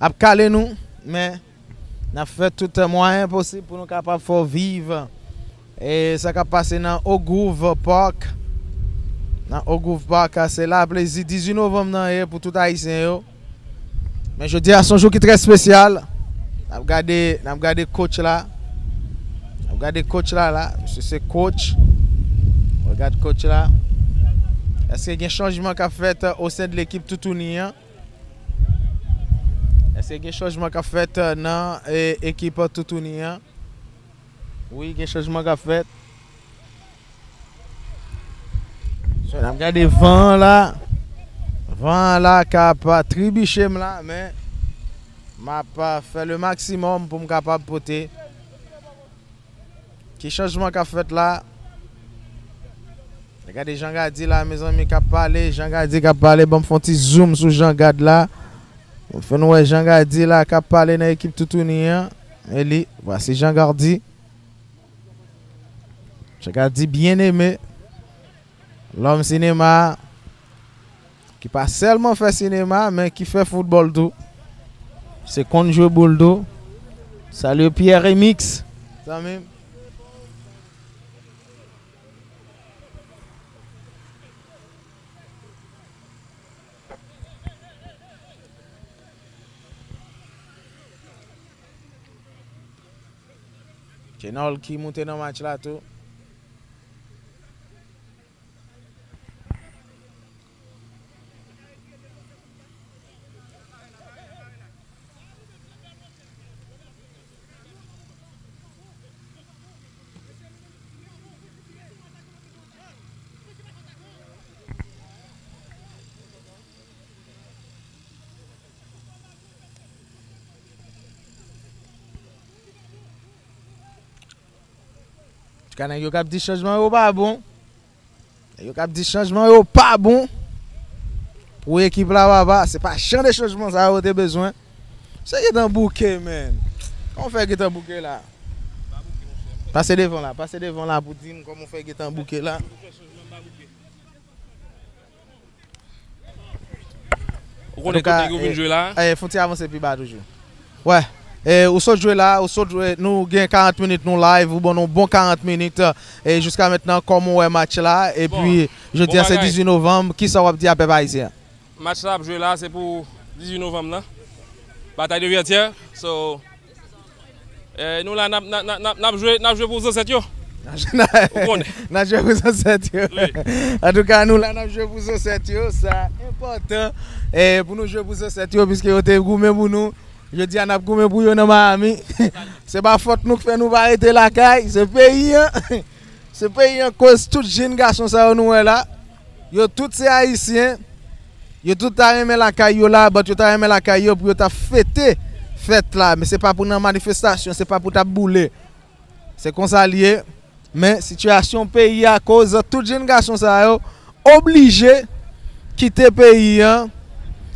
ap kale nou, men n ap fè tout mwayen posib pou nou kapab fè w viv, e, sa k ap pase nan Ogouv Park. Nan Ogouv Park, se la plezi dizuit novanm nan ye pou tout Ayisyen yo. Men jodi a se yon jou ki trè espesyal. N ap gade, n ap gade coach la. N ap gade coach la, la. Misye se coach. Regard coach la. Èske gen chanjman k ap fèt, euh, au sein de l'équipe Toutouni an? Èske gen chanjman k ap fèt, euh, nan, euh, ekip Toutouni an? Wi, gen chanjman k ap fèt. So, n ap gade van an la. Van an la k ap tribiche m la, men m ap fè le maksimòm pou m kapab pote. Ki chanjman k ap fèt la? Gade Jean Gardy la, mezanmi, k ap pale. Jean Gardy k ap pale. Ban m fè yon ti zoom sou Jean Gard la. Fè nou wè Jean Gardy la k ap pale nan ekip Toutouni an. E li, vwasi Jean Gardy. Jean Gardy Bien-Aimé. Lòm sinema a, ki pa sèlman fè sinema, men ki fè foutbòl tou. Se konn jwe boul tou. Salye Pierre Remix, zanmi m. Chenol ki moute nan match la tou. Antouka, nèg yo k ap di chanjman yo pa bon. Nèg yo k ap di chanjman yo pa bon pou ekip la, papa. Se pa jan de chanjman sa yo te bezwen. Se gentan bouke, man. Kòman w fè gentan bouke la? Pase devan la, pase devan la pou di m kòman w fè gentan bouke la. Ou konnen kote yo vin jwe la? Eh, fon ti avanse pi ba toujou. Wè. Eh, ou sot jwe la, ou sot jwe, nou gen karant minit nou live, ou ban nou bon karant minit, eh, jiska mentnan, kòman w wè match la, epi jodi a se dizuit novanm, kisa w ap di a pèp ayisyen an? Match la ap jwe la, se pou dizuit novanm nan. Batay de Vètyè, so, Eh, nou la, n ap, n ap, n ap, n ap, n ap jwe, n ap jwe pou zansèt yo. Ou konnen. N ap jwe pou zansèt yo. Wi. Antouka, nou la, n ap jwe pou zansèt yo. Sa enpòtan, eh, pou nou jwe pou zansèt yo, piske yo te goumen pou nou. Jodi a, n ap goumen pou yo nan Miami. Se pa fòt nou k fè nou pa rete lakay, se peyi an. Se peyi an koz tout jenn gason sa yo nou wè la. Yo tout se Ayisyen. Yo tout ta renmen lakay yo la, but yo ta renmen lakay yo pou yo ta fete fèt la. Men se pa pou nan manifestasyon, se pa pou t ap boule. Se konsa l ye. Men sitiyasyon peyi a koz tout jenn gason sa yo oblije kite peyi an,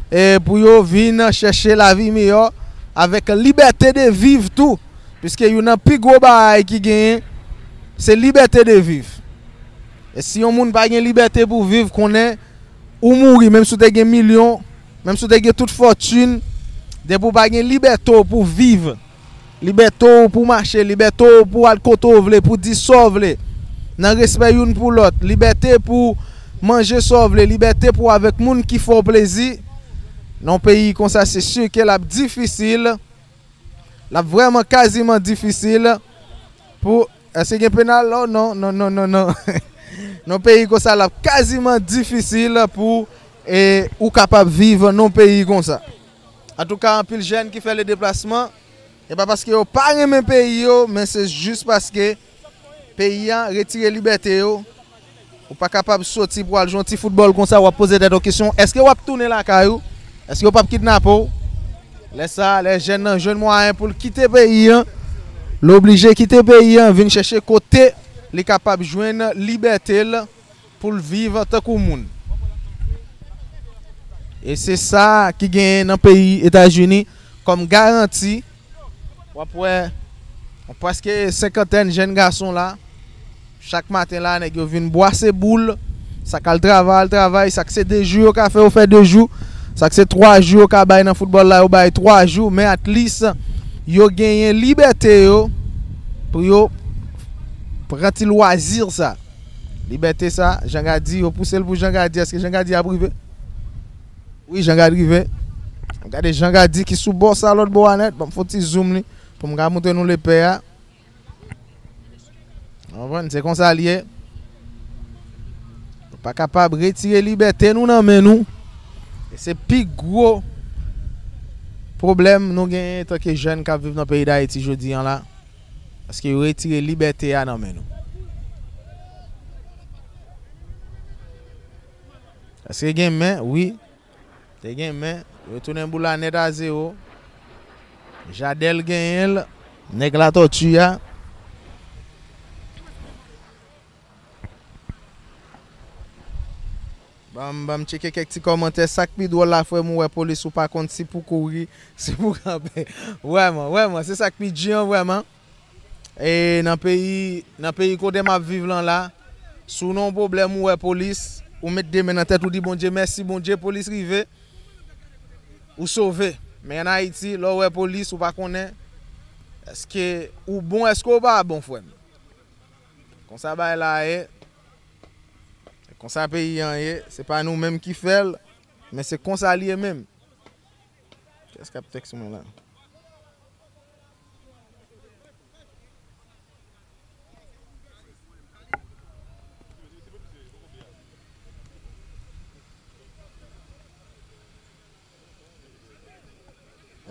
e pou yo vin chèche lavi miyò avèk libète de viv tou. Piske youn nan pi gwo bagay ki genyen, se libète de viv. E si yon moun pa gen libète pou viv, konnen ou mouri, menm si w te gen milyon, menm si w te gen tout fòtin, depi w pa gen libète w pou viv, libète w pou mache, libète w pou al kote w vle, pou di sa w vle, nan respè youn pou lòt, libète pou manje sa w vle, libète pou w avèk moun ki fè w plezi, nan yon peyi konsa, se si ke l ap difisil. L ap vrèman kaziman difisil pou, èske gen penal? Oh, non, non, non, non, non. Nan peyi konsa, l ap kaziman difisil pou, e, ou kapab viv nan peyi konsa. Antouka, anpil jèn ki fè le deplasman, e pa paske yo pa renmen peyi yo, men se jis paske peyi a retire libète yo. Ou pa kapab soti pou al jwe yon ti foutbòl konsa, w ap poze tèt ou kesyon, èske w ap tounen lakay ou? Èske yo p ap kidnape w? Lè sa a, lè jèn nan jwenn mwayen pou l kite peyi an, l oblije kite peyi an, vin chèche kote li kapab jwenn libète l pou l viv tankou moun. E se sa ki genyen nan peyi Etazini kòm garanti. W ap wè, yon prèske senkantèn jèn gason la. Chak maten la, nèg yo vin bwase boul. Sa k al travay, al travay. Sa k se de jou yo ka fè, yo fè de jou. Sa k se twa jou yo ka bay nan foutbòl la, yo bay twa jou. Men at least, yo genyen libète yo pou yo pran ti lwazi sa. Libète sa, Jean Gady, yo pouse l pou Jean Gady. Èske Jean Gady ap rive? Wi, Jean Gady rive. Gade Jean Gady ki sou bò sa, lòt bò a nèt. Ban m fè yon ti zoom li pou m ka montre nou lepè a. Ou konprann? Se konsa l ye. Nou pa kapab retire libète nou nan men nou. E se pi gwo pwoblèm nou genyen antanke jèn k ap viv nan peyi Dayiti jodi a la. Paske yo retire libète a nan men nou. Èske gen men? Wi. Te gen men. Yo tounen boul la nèt a zewo. Jadèl genyen l. Nèg Latòti a. Ban m, ban m tcheke kèk ti kòmantè. Sa k pi dwòl la, frè m, ou wè polis, ou pa konn si pou kouri, si pou kanpe. Vrèman, vrèman, se sa k pi di an, vrèman. E nan peyi, nan peyi kote m ap viv lan la, si w nan yon pwoblèm, ou wè polis, ou met de men nan tèt, ou di Bondye mèsi, Bondye, polis rive, ou sove. Men ann Ayiti, lè w wè polis, ou pa konnen èske ou bon, èske w pa bon, frè m. Konsa bagay la ye. Konsa peyi an ye. Se pa nou menm ki fè l, men se konsa l ye menm. Kiyès k ap tèks mwen la?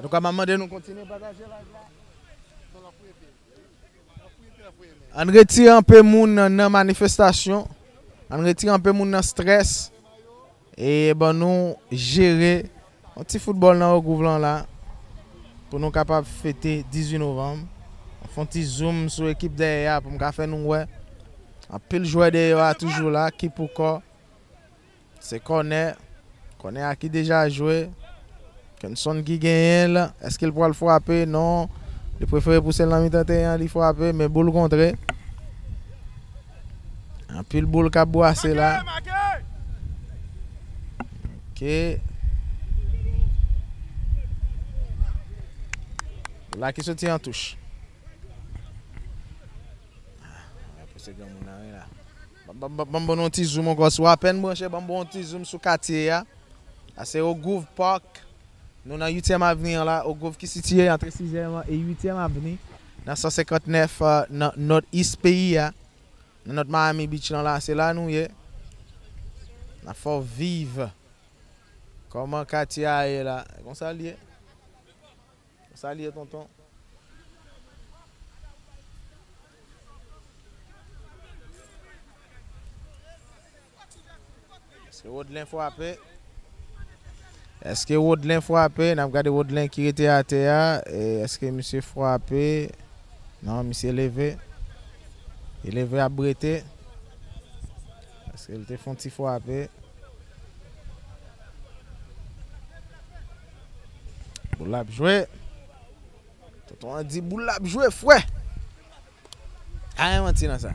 Nou ka mande nou kontinye pataje live la. Ann retire anpe moun nan manifestasyon. Ann retire anpe moun nan strès. E ban nou jere yon ti foutbòl nan Ogouv lan la. Pou nou kapab fete dizuit novanm. Fè yon ti zoom sou ekip dèyè a pou m ka fè nou wè. Anpil jwè dèyè a toujou la, ki pou kò. Se kònè. Kònè a ki deja jwe. Kenson ki genyen l. Èske l pral frape? Non. Li prefere pouse l nan mitan teren an, li frape, men boul kontre. Anpil boul k ap bwase la. Ok. Boul la ki soti an touch. Pou se granmoun nan, wi, la. Ban m, ban m, ban m, ban m ba nou yon ti zoom ankò. Si w apèn branche, ban m ba w yon ti zoom sou katye a. Sa se Ogouv Park. Nou nan uityèm avni an la. Ogouv ki sitiye antre sizyèm e uityèm avni. Nan san senkantnèf, euh, nan North East peyi a. Nan North Miami Beach lan la, se la nou ye. N ap fè w viv. Kòman katye a ye la? Konsa l ye. Konsa l ye, tonton. Èske Rodlen frape? Èske Rodlen frape? N ap gade Rodlen ki rete atè a. E èske misye frape? Non, misye leve. Li leve ap brete. Èske l te fè yon ti frape? Boul la ap jwe. Tonton an di boul la ap jwe, frè. Anyen manti nan sa.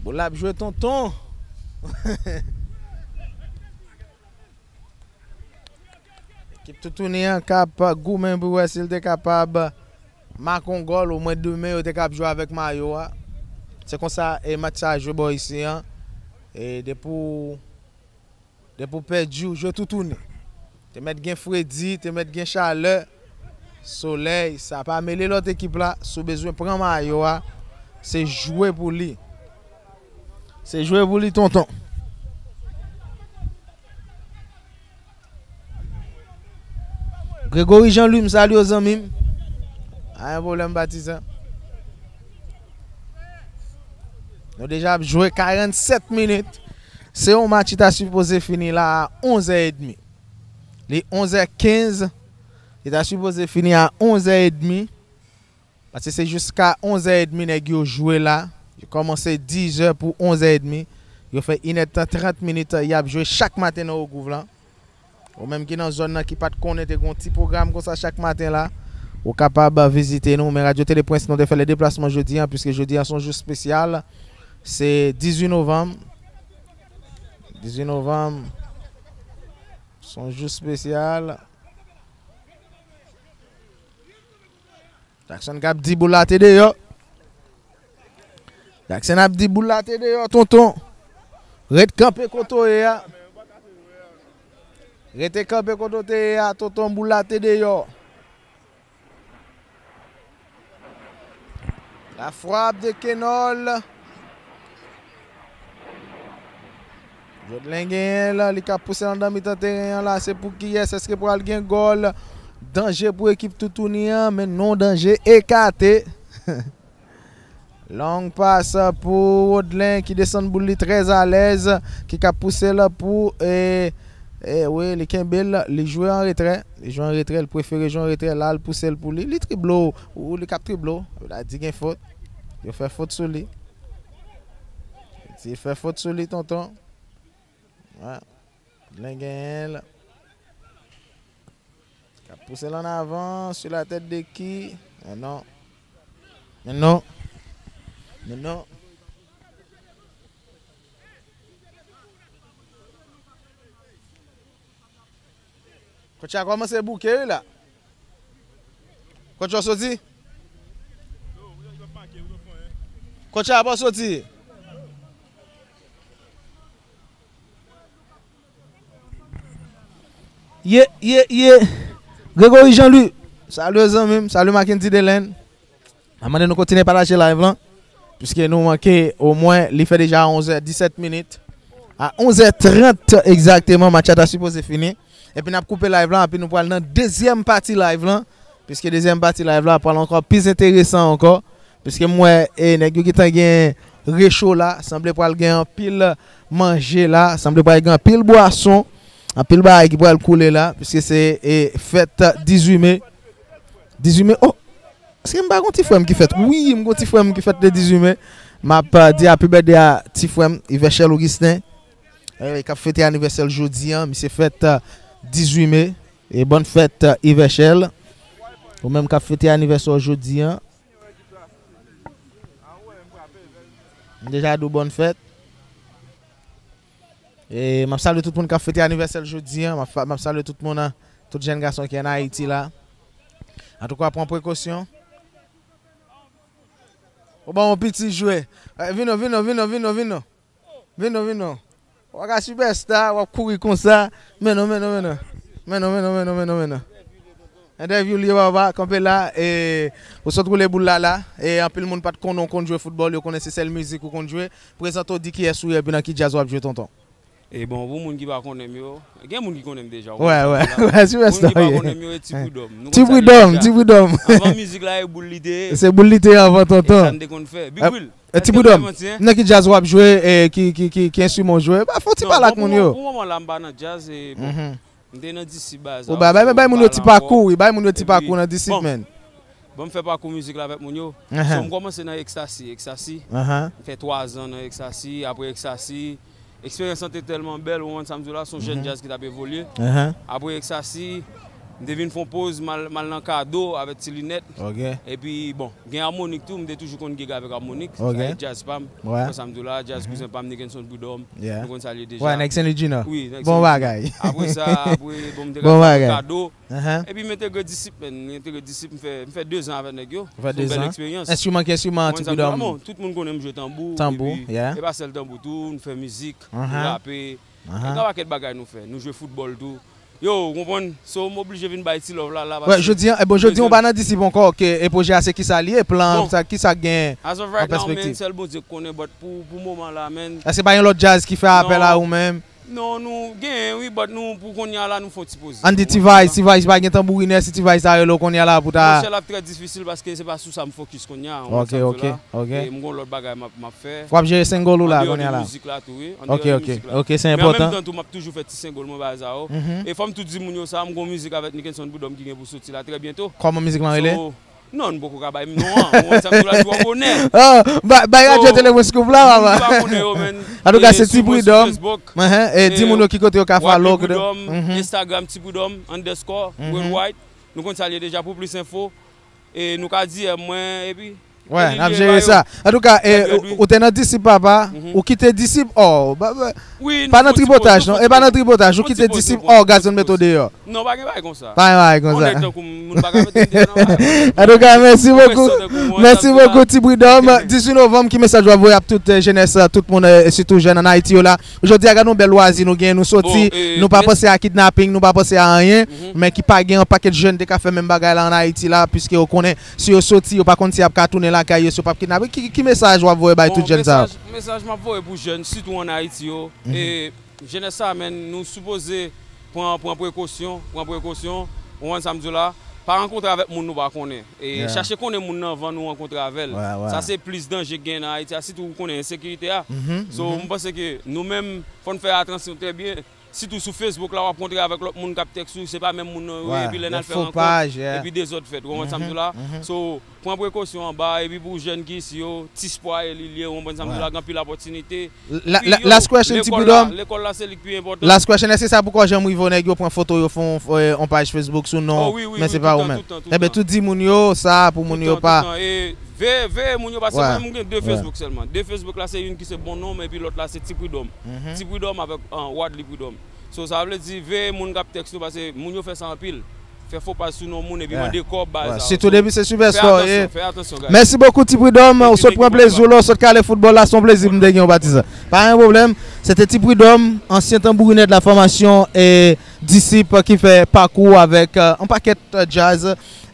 Boul la ap jwe, tonton. Ekip Toutouni an k ap goumen pou wè si l te kapab make yon gòl, omwen demen yo te kab jwe avèk mayo a. Se konsa e match sa a jwe bò isi an. E depi w, depi w pèdi, w jwe toutouni. Te mèt gen fredi, te mèt gen chalè, solèy, sa pa mele lòt ekip la. Si w bezwen pran mayo a, se jwe pou li. Se jwe pou li, tonton. Gregory Jean Louis, m salye w, zanmi m. Anyen pwoblèm, patizan. Nou deja ap jwe karannsèt minit. Se yon match ki ta sipoze fini la a onzè edmi. Li onzè kenz. Li ta sipoze fini a onzè edmi. Paske se jiska onzè edmi nèg yo jwe la. Yo kòmanse dizè pou onzè edmi. Yo fè inèdtan trant minit y ap jwe chak maten nan Ogouv lan. Ou menm ki nan zòn nan ki pa t konnen te gen yon ti pwogram konsa chak maten la, ou kapab vizite nou. Men Radyo Tele Pwens nou te fè le deplasman jodi a, piske jodi a se yon jou espesyal. Se dizuit novanm. Dizuit novanm. Se yon jou espesyal. Jackson k ap di boul la te deyò. Jackson ap di boul la te deyò, tonton. Ret kanpe kote w ye a. Rete kanpe kote w te ye a, tonton, boul la te deyò. La frappe de Kenol. Jodlen genyen l, li ka pouse l anndan mitan teren an la. Se pou kiyès? Èske pral gen gòl? Danje pou ekip Toutouni an, men non, danje ekate. Long pas pou Rodlen ki desann boul li trè alèz, ki ka pouse l pou, e, e, wi, li kenbe l, li jwe an retrè. Li jwe an retrè, li prefere jwe an retrè, la l pouse l pou li. Li trible w, ou li k ap trible w. Sa vle di gen fot. Yo fè fot sou li. Li fè fot sou li, tonton. Wi. Rodlen genyen l. K ap pouse l ann avan, sou la tèt de ki? Men non. Men non. Men non. Kotch la kòmanse bouke, wi, la. Kotch la soti. Kotch la pa soti. Ye, ye, ye. Gregory Jean Louis. Salye zanmi m, salye Mackendy Delaine. Mwen mande nou kontinye pataje live lan. Piske nou manke omwen, li fè deja onz è disèt minit. A onz è trant egzakteman, match la ta sipoze fini. Epi n ap koupe live la, epi nou pral nan dezyèm pati live la. Piske dezyèm pati live la pral ankò pi enteresan ankò. Piske m wè e nèg yo gentan gen recho la, sanble pral gen anpil manje la, sanble pral gen anpil bwason, anpil bagay ki pral koule la, piske se e fèt dizuit me. Dizuit me, oh! Èske m pa gon ti frè m ki fèt? Wi, m gon ti frè m ki fèt le dizuit me. M ap eh, di happy birthday a ti frè m, Yvèchèl Augustin. Eh, k ap fete anivèsè l jodi an, misye fèt eh, dizuit me. E bòn fèt eh, Yvèchèl. Ou menm k ap fete anivèsè w jodi an. M deja di w bòn fèt. E m ap salye tout moun k ap fete anivèsè l jodi an. M ap, m ap salye tout moun, an, tout jèn gason ki ann Ayiti la. Antouka, pran prekosyon. Ou ban yon piti jwe. Eh, vin non, vin non, vin non, vin non, vin non. Vin non, vin non. W ap ka sipèsta, w ap kouri konsa. Men non, men non, men non. Men non, men non, men non, men non, men non. Entèvyou li, papa, kanpe la, e ou sot woule boul la la, e anpil moun pa t konnen w konn jwe foutbòl, yo konnen se sèl mizik ou konn jwe. Prezante w, di kiyès ou ye, epi nan ki djaz w ap jwe, tonton. E bon, pou moun ki pa konnen m yo, gen moun ki konnen m deja, ou Wè, konn wè, sa la. Wè, sipèsta, Moun ki pa ye. Konnen m yo, e Ti Pridòm. Nou Ti konn sa li Pridòm, deja. Ti Pridòm. Anvan mizik la, e boul li te ye. Se boul li te ye anvan, E tonton. Sa n te konn fè. Big Ap- Will, E Ti èske m Pridòm, fè manti, en? Nan ki djaz w ap jwe, e ki, ki, ki, ki enstriman w jwe? Ba, fò w ti Non, pale ak pou moun mwen, yo. Pou moman la, m pa nan djaz, e bon. Mhm. M te nan disip, ba, sa, Ou ba, bay, bay moun yo ti pakou, wi, bay moun yo ti Epi, pakou nan disip, bon, men. Bon, m fè pakou mizik la avèk moun yo. Ahan. So, m kòmanse nan Ecstasy, Ecstasy. Ahan. M fè twa zan nan Ecstasy, apre Ecstasy, eksperyans lan te tèlman bèl, ou konprann sa m di w la, se yon jèn Mhm. djaz ki t ap evolye. Ahan. Apre Ecstasy, m te vin fè yon poz, m al, m al nan Kado avèk Ti Linèt. Ok. Epi, bon, gen Amonic tou, m te toujou konn gig avèk Amonic. Ok. Sa e djaz pa m. Wè. Ou konn sa m di w la, djaz Mhm. kouzen pa m, Nickenson Prud'homme. Yeah. Nou konn sa l ye deja. Wè, nèg Sen Lwi di Nò. Wi, nèg Bon Sen Lwi di Nò. Bagay. Apre sa, apre, bon, m te Bon ka fè bagay. Kado. Ahan. Epi m entegre Disip, men. M entegre Disip, m fè, m fè de zan avèk nèg yo. Ou fè Se yon de bèl zan? Eksperyans. Enstriman ki enstriman, Ou konprann sa m di w la? Tibidòm? Bon, tout moun konnen m jwe tanbou. Tanbou, epi, yeah. E pa sèl tanbou tou, m fè mizik, m Ahan. rape. Ahan. Gen yon pakèt bagay nou fè. Nou jwe foutbòl tou. Yo, ou konprann? So, m oblije vin bay ti love la, la, Wè, paske jodi an, e bon, jodi an, ou bezwen pa nan Disip ankò, ok, e pwojè a se kisa li ye, plan, Bon, sa, kisa k gen as of an right now, pèspektiv? Man, sèl Bondye k konnen, but pou, pou moman la, man. Èske pa gen lòt djaz ki fè apèl a Non. ou menm? Non, nou genyen, wi, but nou, pou kounye a la, nou fè yon ti poze. Ann di Ti Vice, Ti Vice pa gen tanbourinè, si Ti Vice ta rele w kounye a la pou ta Monchè, l ap trè difisil paske se pa sou sa m fokis kounye a, ou konprann Ok, sa m di w ok, la? ok. E m gon lòt bagay m ap, m ap fè. W ap jere single ou la Andeyò kounye a de la? mizik la tou, wi. Andeyò Ok, de ok, mizik la. ok, se Men an menm enpòtan. tan tou, m ap toujou fè ti single mwen bay sa yo. Mhm. E fò m tou di moun yo sa, m gon mizik avèk Nickenson Prud'homme ki gen pou soti la trè byento. Kòman mizik lan rele? So, non, nou poko ka bay m non an. Ou konn sa m di w la twò bonè. Ah, ba- bay radyo So, telefon scoop la, papa. Moun ki pa konnen yo, man. Antouka, E se swiv mwen sou Tibridòm. Facebook. Ahan, e di E moun yo ki kote yo ka Wap follow. Tibridòm, Mhm. Instagram Tibridòm underscore Mhm. worldwide. Nou konn sa l ye deja pou plis enfo. E nou ka D M mwen, epi Wè, n ap Olivier jere Bayo. sa. Antouka, e, Fè ou, ou te nan Disip, papa, Mhm. ou kite Disip, oh, ba- ba- Wi, Pa nou nan fè yon ti poz, tripotaj, nou non. fè E yon pa ti nan poz. tripotaj, ou Yon ti kite poz, Disip, tripotaj, oh, yon ti Gazon poz. Metodo. Non, pa gen bagay konsa. Pa gen bagay konsa. Onèt tankou m, moun pa ka mete m deyò nan bagay. Antouka, mèsi Yon bokou. resò tankou mwen, Mèsi sa m di la. bokou, Tibridòm. Mèsi. Dizuit novanm, ki mesaj w ap voye ap tout, eh, jenès, eh, tout moun, eh, sitou jèn ann Ayiti yo la? Jodi a, gade yon bèl lwazi nou gen, nou soti, Bon, eh, nou pa mes- panse a kidnaping, nou pa panse a anyen, Mhm. men ki pa gen yon pakèt jèn te ka fè menm bagay la ann Ayiti la, piske yo konnen si yo soti, yo pa konn si y ap ka tounen lakay yo, si yo p ap kidnape. Ki, ki mesaj w ap voye bay Bon, tout jèn sa yo? mesaj, mesaj m ap voye pou jèn, sitou ann Ayiti yo, Mhm. e jenès sa, men, nou sipoze pran, pran prekosyon, pran prekosyon, ou konprann sa m di w la, pa rankontre avèk moun nou pa konnen. E Yeah. chache konnen moun nan anvan nou rankontre avè l. Wè, wè. Sa se plis danje k gen nan Ayiti a, sitou ou konnen ensekirite a. Mhm, So, mhm. m panse ke nou menm, fò n fè atansyon trè byen. Sitou sou Facebook la, w ap kontre avèk lòt moun k ap tèks ou, se pa menm moun nan yo ye, Wè, epi lè n al fè fo rankont, paj, yeah. epi dezòd fèt, ou konprann sa m di w la? Mhm, mhm. So, pran prekosyon anba, epi pou jèn ki isi yo, ti espwa e li l ye, ou konprann sa m di w la, Wè. gen anpil opòtinite. La- Epi, la- yo, last question, lekòl Tibridòm. la, lekòl la se li k pi enpòtan. Last question, èske sa poko janm rive w nèg yo pran foto yo fè yon, eh, yon paj Facebook sou non, Oh, wi, wi, men wi, se pa ou toutan, menm? toutan, Enben, toutan. tou di moun yo sa pou moun yo Toutan, pa toutan. E veye, veye moun yo, paske Wè, mwen menm m gen de wè. Facebook sèlman. De Facebook la, se youn ki se bon non m, epi lòt la se Tibridòm. Mhm. Tibridòm avèk, ah, Wadley Prud'homme. So, sa vle di, veye moun k ap tèks nou, paske moun yo fè sa anpil. Fè fo paj sou non moun, epi Yeah. mande kòb, bay Wè, sa yo. sitou So, depi se Sylvester, fè atansyon, eh. fè atansyon, guys. Mèsi bokou, Tibridòm. Ou sot pran plezi w la, ou sot kale foutbòl la, se yon plezi pou m te gen yon patizan. Pa gen pwoblèm. Se te Tibridòm, ansyen tanbourinè de la fòmasyon e Disip ki fè pakou avèk, eh, yon pakèt, eh, djaz.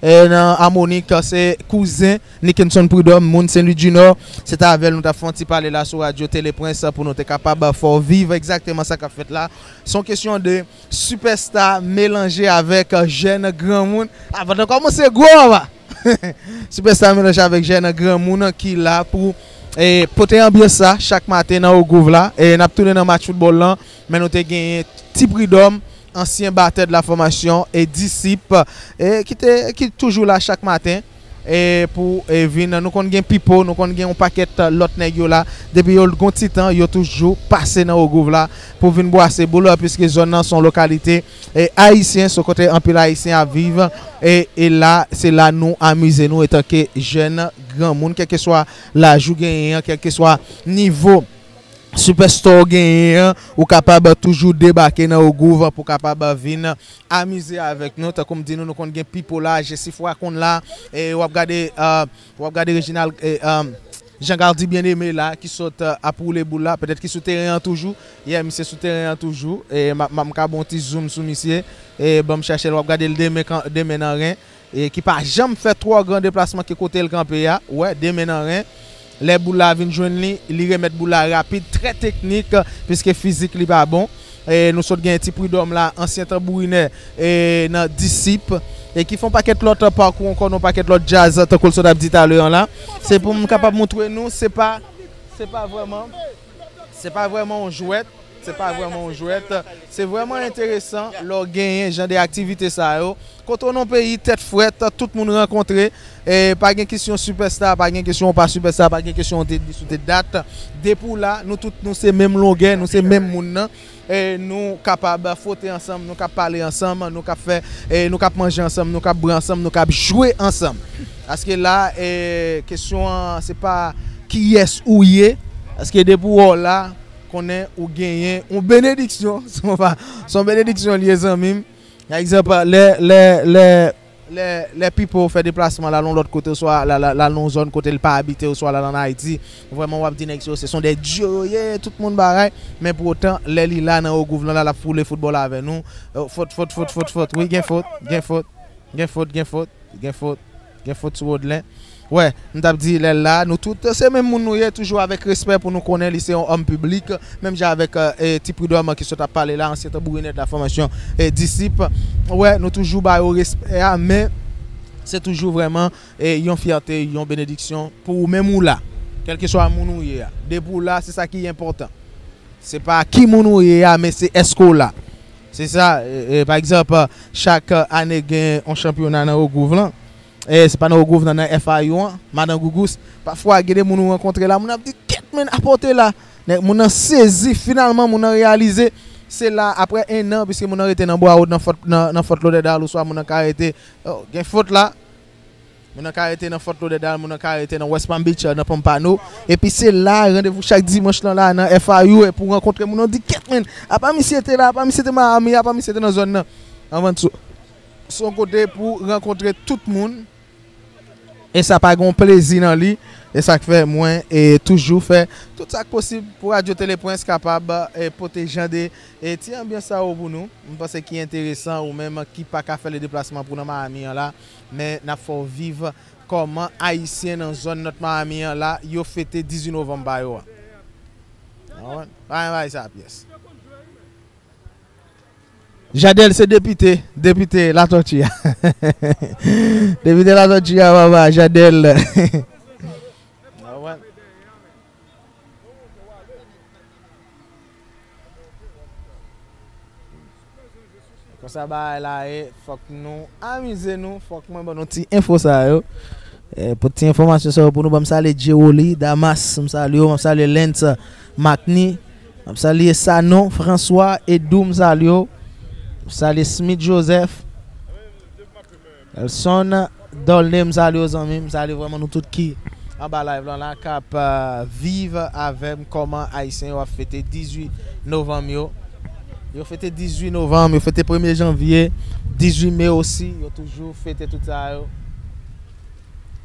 E nan Amonik, se kouzen Nickenson Prud'homme, moun Sen Lwi di Nò. Se t avè l nou t ap fè yon ti pale la sou radyo Tele Prince pou nou te kapab fè w viv egzakteman sa k ap fèt la. Se yon kesyon de sipèsta melanje avèk jèn granmoun. Avan n kòmanse gwo, papa! Sipèsta melanje avèk jèn granmoun ki la pou, e, pote anbyans sa chak maten nan Ogouv la. E n ap tounen nan match foutbòl lan, men nou te genyen Ti Pridòm, ansyen batè de la fòmasyon e disip, e ki te, ki toujou la chak maten, e pou, e vin, nou konn gen Pipo, nou konn gen yon pakèt lòt nèg yo la. Depi yo gon ti tan, yo toujou pase nan Ogouv la pou vin bwase boul, piske zòn nan se yon lokalite, e, ayisyen, se yon kote anpil ayisyen ap viv, e, e la, se la nou amize nou etanke jèn granmoun, kèlkeswa laj ou genyen an, kèlkeswa nivo sipèsta w genyen an, ou kapab toujou debake nan Ogouv pou kapab vin amize avèk nou. Tankou m di nou, nou konn gen Pipo la, Jesifwa konn la, e w ap gade, e, w ap gade Reginald, e, e, Jean Gardy Bien-Aimé la, ki sot, e, ap woule boul la, petèt ki sou teren an toujou. Yeah, misye sou teren an toujou. E m ap, m ap, m ka ba w yon ti zoom sou misye. E ban m chèche l, w ap gade l de men kan, de men nan ren. E ki pa janm fè twò gran deplasman ki kote l kanpe a. Wè, de men nan ren. Lè boul la vin jwenn li, li remèt boul la rapid, trè teknik, piske fizik li pa bon. E nou sot gen Ti Pridòm la, ansyen tanbourinè, e nan Disip, e ki fè yon pakèt lòt pakou ankò, nan yon pakèt lòt djaz, tankou l sot ap di talè an la. Se pou m kapab montre nou, se pa, se pa vrèman, se pa vrèman yon jwèt. Se pa vrèman yon jwèt. Se vrèman enteresan lè w genyen jan de aktivite sa yo. Kote w nan peyi, tèt frèt, tout moun rankontre. E pa gen kesyon sipèsta, pa gen kesyon w pa sipèsta, pa gen kesyon w te dis ou te dat. Depi w la, nou tout nou se menm longè, nou se menm moun nan. E nou kapab fwote ansanm, nou kab pale ansanm, nou kab fè, e nou kab manje ansanm, nou kab bwè ansanm, nou kab jwe ansanm. Paske la, e, kesyon an, se pa kiyès ou ye. Paske depi w wè w la, konnen ou genyen yon benediksyon. Se yon pa, se yon benediksyon l ye, zanmi m. Pa egzanp, lè, lè, lè, lè, lè Pipo fè deplasman l al yon lòt kote, oswa l al, l al nan yon zòn kote l pa abite, oswa l al ann Ayiti, vrèman, w ap di nèg sa yo, se son de dye yo ye, tout moun bagay. Men pou otan, lè li la nan Ogouv lan la, l ap woule foutbòl avè nou. E, fot, fot, fot, fot, fot. Wi, gen fot, gen fot, gen fot, gen fot. Gen fot, gen fot sou Rodlen. Wè, m t ap di lè l la, nou tout se menm moun nou ye, toujou avèk respè pou nou konnen li se yon òm piblik, menm jan avèk, e, Ti Pridòm ki sot ap pale la, ansyen tanbourinè de la fòmasyon, e, Disip. Wè, nou toujou ba yo respè a, men se toujou vrèman, e, yon fyète, yon benediksyon pou ou menm ou la. Kèlkeswa moun ou ye a. Depi w la, se sa ki enpòtan. Se pa ki moun ou ye a, men se èske w la. Se sa, e, e, pa egzanp, chak ane gen yon chanpyona nan Ogouv lan. E, se pa nan Ogouv lan, nan F I U an, Madan Gougous. Pafwa, gen de moun ou rankontre la, moun ap di, "Kèt, men, apòte la." Nèg, moun nan sezi, finalman, moun nan reyalize. Se la, apre en an, piske moun nan rete nan Broward, nan Fort, nan, nan Fort Lauderdale, oswa moun nan ka rete, oh, gen fot la. Moun nan ka rete nan Fort Lauderdale, moun nan ka rete nan West Palm Beach, nan Pompano. Epi se la, randevou chak dimanch lan la, nan F I U, e pou rankontre moun, ou di, "Kèt, men, apa misye te la, apa misye te Miami, apa misye te nan zòn nan." Anvan sou, se yon kote pou rankontre tout moun. E sa pa gen yon plezi nan li. E sa k fè mwen, e, toujou fè tout sa k posib pou Radyo Tele Prince kapab, e, pote jan de, e, ti anbyans sa yo pou nou. M panse ki enteresan, ou menm ki pa ka fè le deplasman pou nan Miami an la. Men n ap fè w viv kòman Ayisyen nan zòn North Miami an la, yo fete dizuit novanm pa yo a. Ou konprann? Pa gen bagay sa pyès. Jadel se depite, depite Latòti a. Depite Latòti a, papa, Jadel. Ou konprann? Konsa bagay la ye, fòk nou amize nou, fòk mwen ban nou ti enfo sa yo. E, pou ti enfòmasyon sa yo pou nou, ban m salye Djewoli, Damas, m salye w, m ap salye Lens, Makni, m ap salye Sanon, Franswa, Edou, m salye w, m salye Smith Joseph. Elson Dolne, m salye w, zanmi m, m salye vrèman nou tout ki anba live lan la, k ap, eh, viv avè m kòman Ayisyen yo ap fete dizuit novanm yo. Yo fete dizuit novanm, yo fete premye janvye, dizuit me osi, yo toujou fete tout sa yo.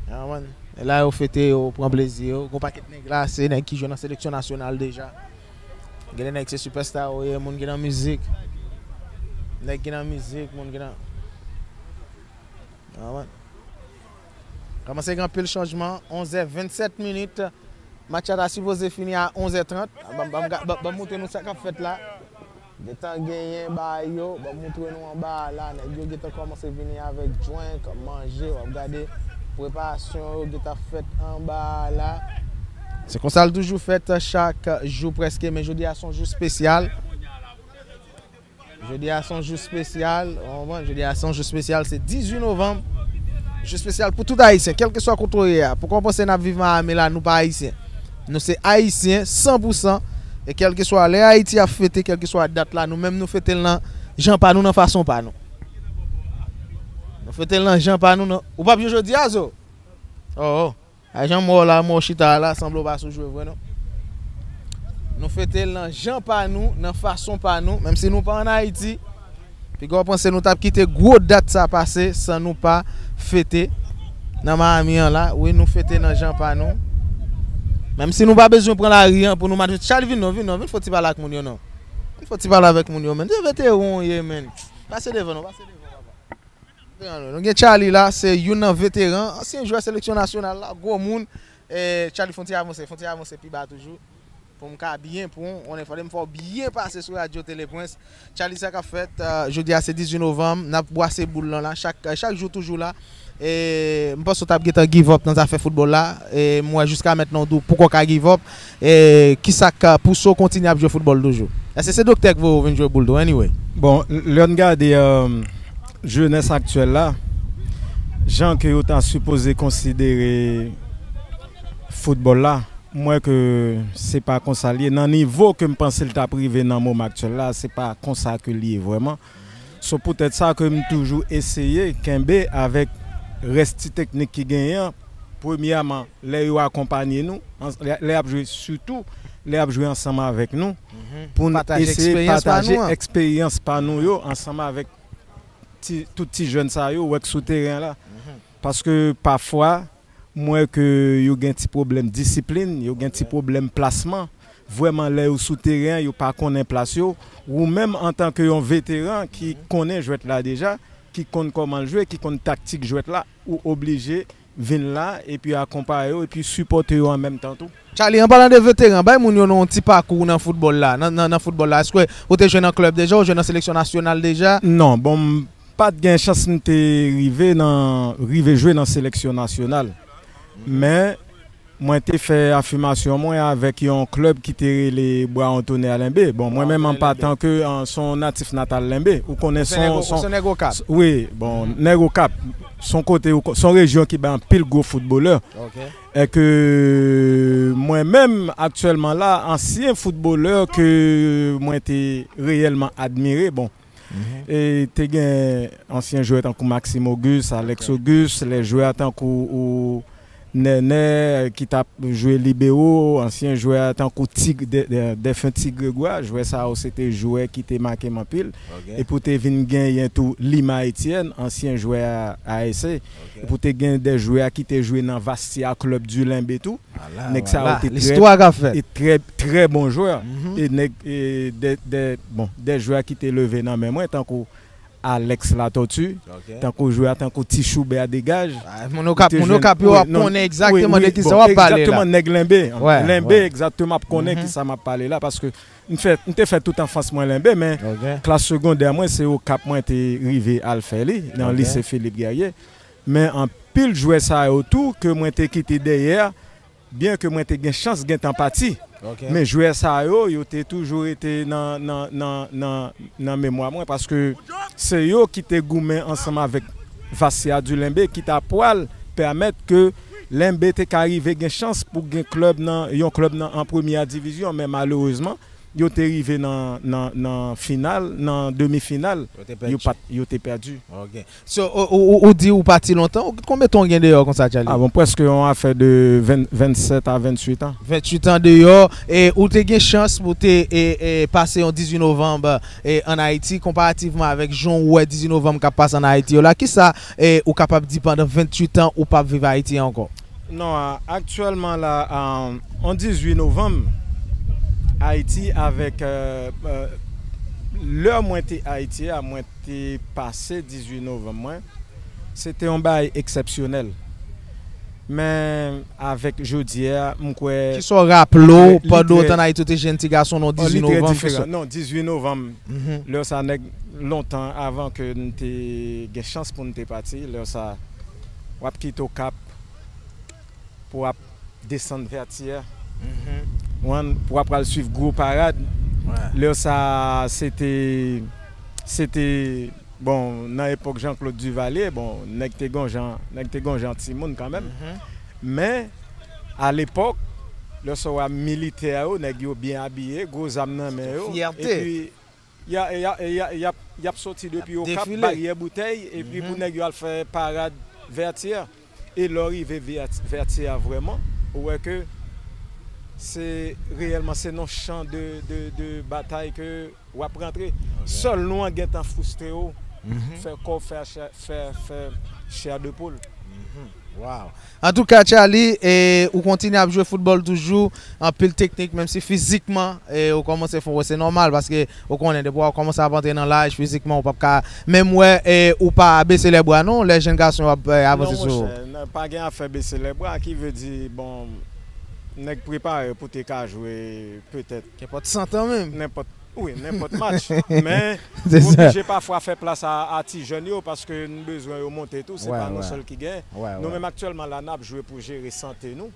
Ya, man. E la yo fete, yo pran plezi yo. Gon pakèt nèg la, se nèg ki jwe nan seleksyon nasyonal deja. Gen de nèg se sipèsta yo ye, moun ki nan mizik. Nèg ki nan mizik, moun ki nan Ah, man. Kòmanse gen anpil chanjman, onzè vennsèt minit. Match la ta sipoze fini a onzè trant. Ban m, ban m, ban m, ban m montre nou sa k ap fèt la. Gentan genyen bagay yo, ban m montre nou anba a la. Nèg yo gentan kòmanse vini avèk drink, manje, w ap gade preparasyon yo gentan fèt anba a la. Se konsa l toujou fèt chak jou prèske, men jodi a se yon jou espesyal. Jodi a se yon jou espesyal, ou konprann? Jodi a se yon jou espesyal, se dizuit novanm. Jou espesyal pou tout Ayisyen, kèlkeswa kote w ye a. Poukò w panse n ap viv Miami la, nou pa Ayisyen? Nou se Ayisyen, san pou san. E kèlkeswa lè Ayiti ap fete, kèlkeswa dat la, nou menm nou fete l nan jan pa nou, nan fason pa nou. Nou fete l nan jan pa nou, nan, ou p ap jwe jodi a, Zo? Oh, oh. A jan m wè w la, m wè w chita a la, sanble w pa sou jwe vre, non. Nou fete l nan jan pa nou, nan fason pa nou, menm si nou pa ann Ayiti. Piga w panse nou t ap kite gwo dat sa pase san nou pa fete nan Miami an la. Wi, nou fete nan jan pa nou. Menm si nou pa bezwen pran lari an pou nou mache. Charly, vin non, vin non, vin fè yon ti pale ak moun yo non. Vin fè yon ti pale avèk moun yo, menn. Se veteran w ye, menn. Pase devan non, pase devan, papa. Nou gen Charly la, se youn nan veteran, ansyen jwè seleksyon nasyonal la, gwo moun. Eh, Charly, fè yon ti avanse, fè yon ti avanse pi ba toujou. Pou m ka byen pran w, konnen fòde m fè w byen pase sou radyo Tele Prince. Charly, sa k ap fèt, eh, jodi a se dizuit novanm, n ap bwase boul lan la, chak, eh, chak jou toujou la. E m panse w t ap gentan give up nan zafè foutbòl la. E m wè jiska mentnan w di w poko ka give up. E kisa k pouse w kontinye ap jwe foutbòl toujou? Èske se doktè k voye w vin jwe boul tou, anyway? Bon, lè n gade, eh, jenès aktyèl la, jan ke yo ta sipoze konsidere foutbòl la, m wè ke se pa konsa l ye. Nan nivo ke m panse l t ap rive nan moman aktyèl la, se pa konsa ke l ye vrèman. So, poutèt sa ke m toujou eseye kenbe avèk rès ti teknik ki genyen an. Premyèman, lè yo akonpanye nou, an, lè, lè y ap jwe, sitou lè y ap jwe ansanm avèk nou, pou n eseye pataje eksperyans pa nou yo ansanm avèk ti, tout ti jèn sa yo, w wè k sou teren an la. Paske pafwa, m wè ke yo gen ti pwoblèm disiplin, yo gen ti pwoblèm plasman. Vrèman, lè yo sou teren an, yo pa konnen plas yo. Ou menm, antanke yon veteran ki konnen jwèt la deja, ki konn kòman l jwe, ki konn taktik jwèt la, ou oblije vin la, epi akonpaye yo, epi sipòte yo an menm tan tou. Charly, an palan de veteran, bay moun yo non yon ti pakou nan foutbòl la, nan, nan, nan foutbòl la. Èske ou te jwe nan klèb deja, ou jwe nan seleksyon nasyonal deja? Non, bon, m pa t gen chans m te rive nan, rive jwe nan seleksyon nasyonal. Men, mwen te fè afimasyon mwen avèk yon klèb ki te rele Bwa Antonnen a Lenbe. Bon, mwen menm an patan ke, an, se yon natif natal Lenbe. Ou konnen se yon, se yon, wi, bon, Nèg Okap. Se yon kote, se yon rejyon ki bay anpil gwo foutbolè. E ke mwen menm, aktyèlman la, ansyen foutbolè ke mwen te reyèlman admire, bon, e te gen ansyen jwè tankou Maxime Auguste, Alex Auguste, lè jwè tankou ou Nènè, ki t ap jwe libero, ansyen jwè tankou Tig, de, de, defen Tig Gregwa, jwè sa yo se te jwè ki te make m anpil. Epi w te vin genyen tou Lima Etienne, ansyen jwè a, A S C. Epi w te gen de jwè ki te jwe nan Vastia Club du Lembe tou. Nèg sa yo te trè, e trè, trè bon jwè. E nèg, e de, de, bon, de jwè ki te leve nan men mwen, tankou Alex Latortue, tankou jwè a, tankou Ti Choubè a degaj. Moun Okap, moun Okap yo ap konnen egzakteman de kisa w ap pale la. Egzakteman, nèg Lenbe. Lenbe, egzakteman, ap konnen kisa m ap pale la, paske m fè, m te fè tout anfans mwen Lenbe, men klas segondè mwen, se Okap mwen te rive al fè li, nan lise Philippe Guerrier. Men anpil jwè sa yo tou ke mwen te kite dèyè, byen ke mwen te gen chans gentan pati, men jwè sa yo, yo te toujou rete nan, nan, nan, nan, nan memwa mwen, paske se yo ki te goumen ansanm avèk Vastia du Lembe, ki ta pral pèmèt ke Lembe te ka rive gen chans pou gen klèb nan, yon klèb nan, an premyè divizyon, men malerezman, yo te rive nan, nan, nan final, nan demi final, yo pa t, yo te pèdi. So, ou, ou, ou, ou di ou pati lontan, ou, konbyen tan w gen deyò konsa, Charly? Ah bon, prèske yon afè de ven, vennsèt a venntuit an. Venntuit an deyò, e ou te gen chans pou te, e, e, pase yon dizuit novanm, e, ann Ayiti, konparativman avèk jan w wè dizuit novanm k ap pase ann Ayiti yo la. Kisa, e, ou kapab di pandan venntuit an ou p ap viv Ayiti ankò? Non, a, aktyèlman la, a, on dizuit novanm, Ayiti avèk, e, e, lè mwen te Ayiti a, mwen te pase dizuit novanm mwen, se te yon bagay eksèpsyonèl. Men avèk jodi a, m kwè Kisa w raple w pandan w t ann Ayiti, w te jèn ti gason, non, dizuit novanm, kisa? Non, dizuit novanm. Lè sa, nèg, lontan avan ke n te gen chans pou n te pati, lè sa, w ap kite Okap pou w ap desann Vètyè. Pou w ap pral swiv gwo parad. Lè sa, se te, se te, bon, nan epòk Jean Claude Duvalier, bon, nèg te gon jan, nèg te gon jan timoun kanmenm. Men, alepòk, lè sa w ap militè yo, nèg yo byen abiye, gwo zam nan men yo. Epi, y a, y a, y a, y ap, y ap soti depi Okap, Baryè Boutèy, epi pou nèg yo al fè parad Vètyè. E lè w rive Vètyè a vrèman, ou wè ke se reyèlman se nan chan de, de, de batay ke w ap rantre. Sèl nou an gentan fristre w, fè kò w fè chè, fè, fè chè de poul. Wow. Antouka, Charly, e, ou kontinye ap jwe foutbòl toujou, anpil teknik, menm si fizikman, e, ou kòmanse fon, se nòmal, paske ou konnen, depi w kòmanse ap antre nan laj, fizikman, ou p ap ka, menm wè, e, ou pa bese lè bra, non, lè jèn gason yo ap, e, avanse sou ou. Non, monchè, pa gen afè bese lè bra, ki vle di, bon, nèg prepare pou te ka jwe, petèt. Nenpòt santan menm. Nenpòt Wi, nenpòt match. Men, ou oblije pafwa fè plas a, a ti jèn yo, paske n bezwen yo monte tou. Se pa nou sèl ki gen. Nou menm aktyèlman la, n ap jwe pou jere sante nou,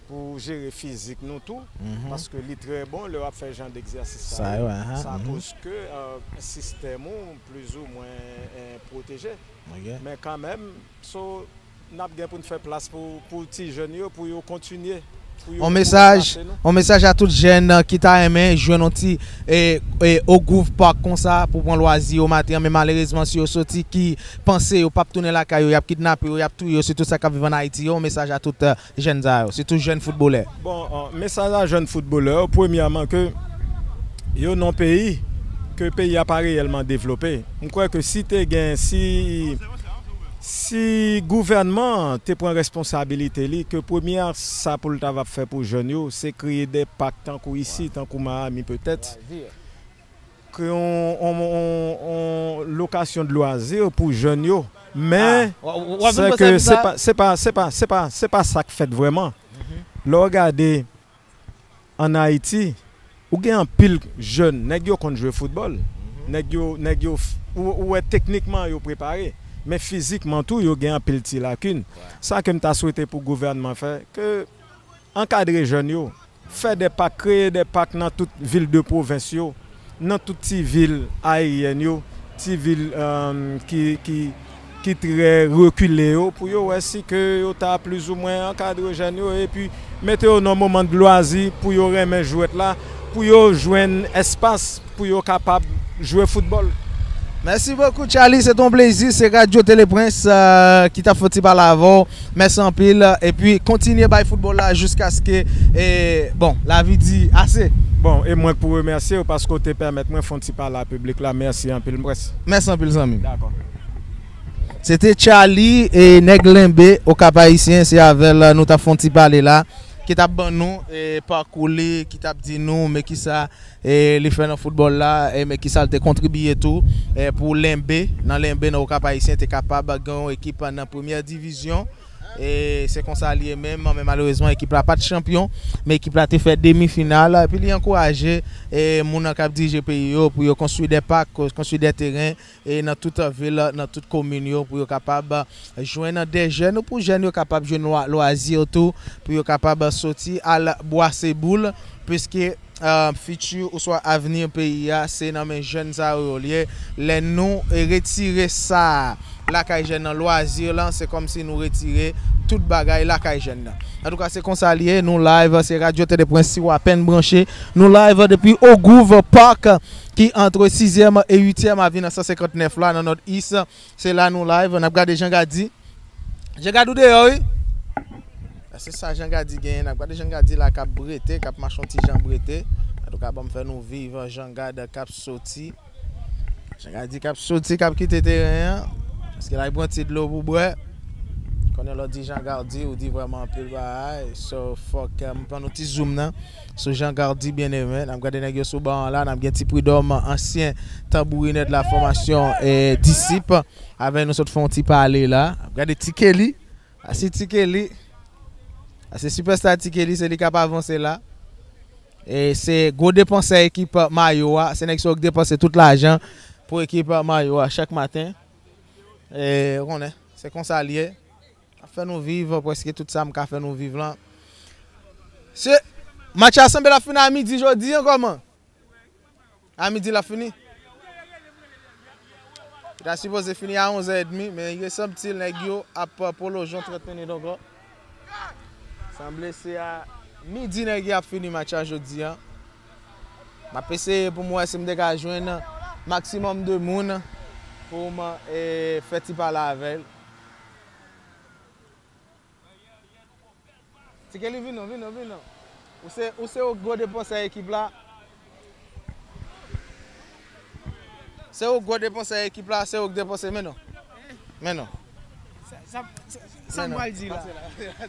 pou jere fizik nou tou, paske li trè bon lè w ap fè jan degzèsis sa yo. Sa koz ke, e, sistèm ou plizoumwen, e, pwoteje. Men kanmenm, so, n ap gen pou n fè plas pou, pou ti jèn yo, pou yo kontinye. On mesaj, on mesaj a tout jèn, e, ki ta renmen jwenn on ti, e, e, Ogouv Park konsa pou pran lwazi yo maten an, men malerezman, si yo soti ki panse yo p ap tounen lakay yo, y ap kidnape yo, y ap touye yo, sitou sa k ap viv ann Ayiti yo, on mesaj a tout, e, jèn sa yo, sitou jèn foutbolè. Bon, e, mesaj a jèn foutbolè yo, premyèman ke yo nan peyi, ke peyi a pa reyèlman devlope. M kwè ke si te gen, si, si gouvènman an te pran responsabilite li, ke premyè sa pou l ta va fè pou jèn yo, se kreye de pak tankou isi, tankou Miami petèt. Kreye on, on, on, on lokasyon de lwazi pou jèn yo. Men, se ke se pa, se pa, se pa, se pa, se pa sa k fèt vrèman. Lè w gade ann Ayiti, ou gen anpil jèn, nèg yo konn jwe foutbòl. Nèg yo, nèg yo, ou, ou wè teknikman yo prepare, men fizikman tou, yo gen anpil ti lakin. Sa ke m ta swete pou gouvènman fè, ke ankadre jèn yo, fè de pak, kreye de pak nan tout vil de pwovens yo, nan tout ti vil aeryèn yo, ti vil, e, ki, ki, ki trè rekile yo, pou yo wè si ke yo ta plizoumwen ankadre jèn yo, epi mete yo nan moman de lwazi pou yo renmen jwèt la, pou yo jwenn espas pou yo kapab jwe foutbòl. Mèsi bokou, Charly. Se t on plezi. Se Radyo Tele Prince, e, ki t ap fè ti pale avè w. Mèsi anpil. Epi, kontinye bay foutbòl la jiskaske, e, bon, lavi di ase. Bon, e mwen k pou remèsye w paske w te pèmèt mwen fè on ti pale a piblik la. Mèsi anpil, Prince. Mèsi anpil, zanmi m. Dakò. Se te Charly, e, nèg Lenbe, Okap Ayisyen, se avè l nou t ap fè on ti pale la, ki t ap ban nou, e, pakou li, ki t ap di nou, men kisa, e, li fè nan foutbòl la, e, men kisa l te kontribiye tou, e, pou Lenbe, nan Lenbe, nan Okap Ayisyen, te kapab gen yon ekip nan premyè divizyon. E se konsa li ye menm, men malerezman, ekip la pa t chanpyon, men ekip la te fè demi final. Epi li ankouraje, e, moun nan k ap dirije peyi yo pou yo konstwi de pak, konstwi de teren, e nan tout vil, nan tout komin yo, pou yo kapab jwenn de jèn, ou pou jèn yo kapab jwenn lwa-, lwazi yo tou, pou yo kapab soti al bwase boul, piske, e, fiti ouswa avni peyi a, se nan men jèn sa yo l ye. Lè nou, e, retire sa lakay jèn nan, lwazi lan, se kòmsi nou retire tout bagay lakay jèn nan. Antouka, se konsa l ye, nou live, se Radyo Tele Prince, si w apèn branche, nou live depi Ogouv Park, ki ant sizyèm e uityèm avni san senkantnèf la, nan Nòdis. Se la nou live, n ap gade Jean Gady. Jean Gady, ou deyò, wi. Se sa Jean Gady genyen, n ap gade Jean Gady la k ap brete, k ap mache yon ti jan brete. Antouka, ban m fè nou viv Jean Gady k ap soti. Jean Gady k ap soti, k ap kite teren an. Paske la, li pran ti dlo pou bwè. Konnen lè w di Jean Gady, ou di vrèman anpil bagay. So, fòk, e, m pran nou ti zoom nan sou Jean Gady Bien-Aimé. N ap gade nèg yo sou ban an la, n ap gen ti Pridòm, ansyen tanbourinè de la fòmasyon, e, Disip. Avè nou sot fè yon ti pale la. N ap gade Ti Kelly. Asi Ti Kelly. Se sipèsta Ti Kelly, se li k ap avanse la. E se gwo depansè ekip Mayo a. Se nèg sa yo k depanse tout lajan pou ekip Mayo a chak maten. E, ou konnen, se konsa l ye. Ap fè nou viv prèske tout sa m ka fè nou viv lan. Se, match la sanble l ap fini a midi jodi an, kòman? A midi l ap fini? Li ta sipoze fini a onz è edmi, men li sanble nèg yo ap pwolonje yon trant minit ankò. Sanble se a midi nèg yo ap fini match la jodi an. M ap eseye pou m wè si m te ka jwenn maksimòm de moun pou m, e, fè ti pale avè l. Ti Kelly, vin non, vin non, vin non. Ou se, ou se ou gwo depansè ekip la. Se ou gwo depansè ekip la, se ou k depanse, men non. Men non. Sa, sa, sa, sa m pral di la. Pase la, pase la,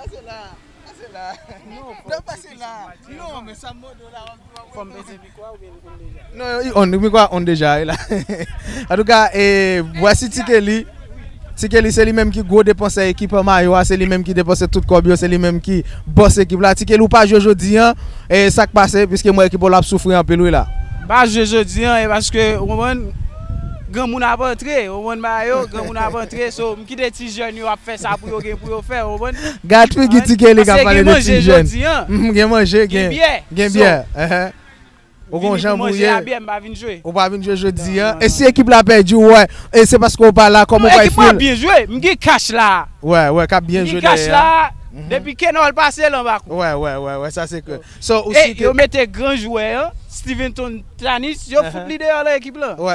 pase la. Pase la, pase la. Non, pase la. Non, men sa m mande w la, w ap di w ap... Fò m peze mikwo a oubyen li on deja? Non, li on, mikwo a on deja, wi la. Antouka, e, vwasi Ti Kelly. Ti Kelly, se li menm ki gwo depansè ekip Mayo a, se li menm ki depanse tout kòb yo, se li menm ki bòs ekip la. Ti Kelly, ou pa jwe jodi an, e sa k pase, piske m wè ekip ou la ap soufri anpil, wi la. M pa jwe jodi an, e paske, ou konprann, granmoun ap antre, ou konprann bagay yo, granmoun ap antre, so, m kite ti jèn yo ap fè sa pou yo gen pou yo fè, ou konprann? Gad figi Ti Kelly k ap pale de ti jèn. Paske gen manje jodi an. Mhm, gen manje, gen, gen byè. So, gen byè, enhen. Ou gon jan pou manje a byè, m pa vin jwe. Ou pa vin jwe jodi an. Non, non, non. E si ekip la pèdi, ou wè, e se paske ou pa la, kòman ou pral fini? Non, ekip mwen ap byen jwe, m gen Cash la. Wè, wè, k ap byen jwe dèyè a. M gen Cash la, depi Kenòl pase l anba kou. Wè, wè, wè, wè, sa se klè. So, ou si ke yo mete gran jwè an, Steventon Tanis, yo fout li deyò nan ekip lan. Wè.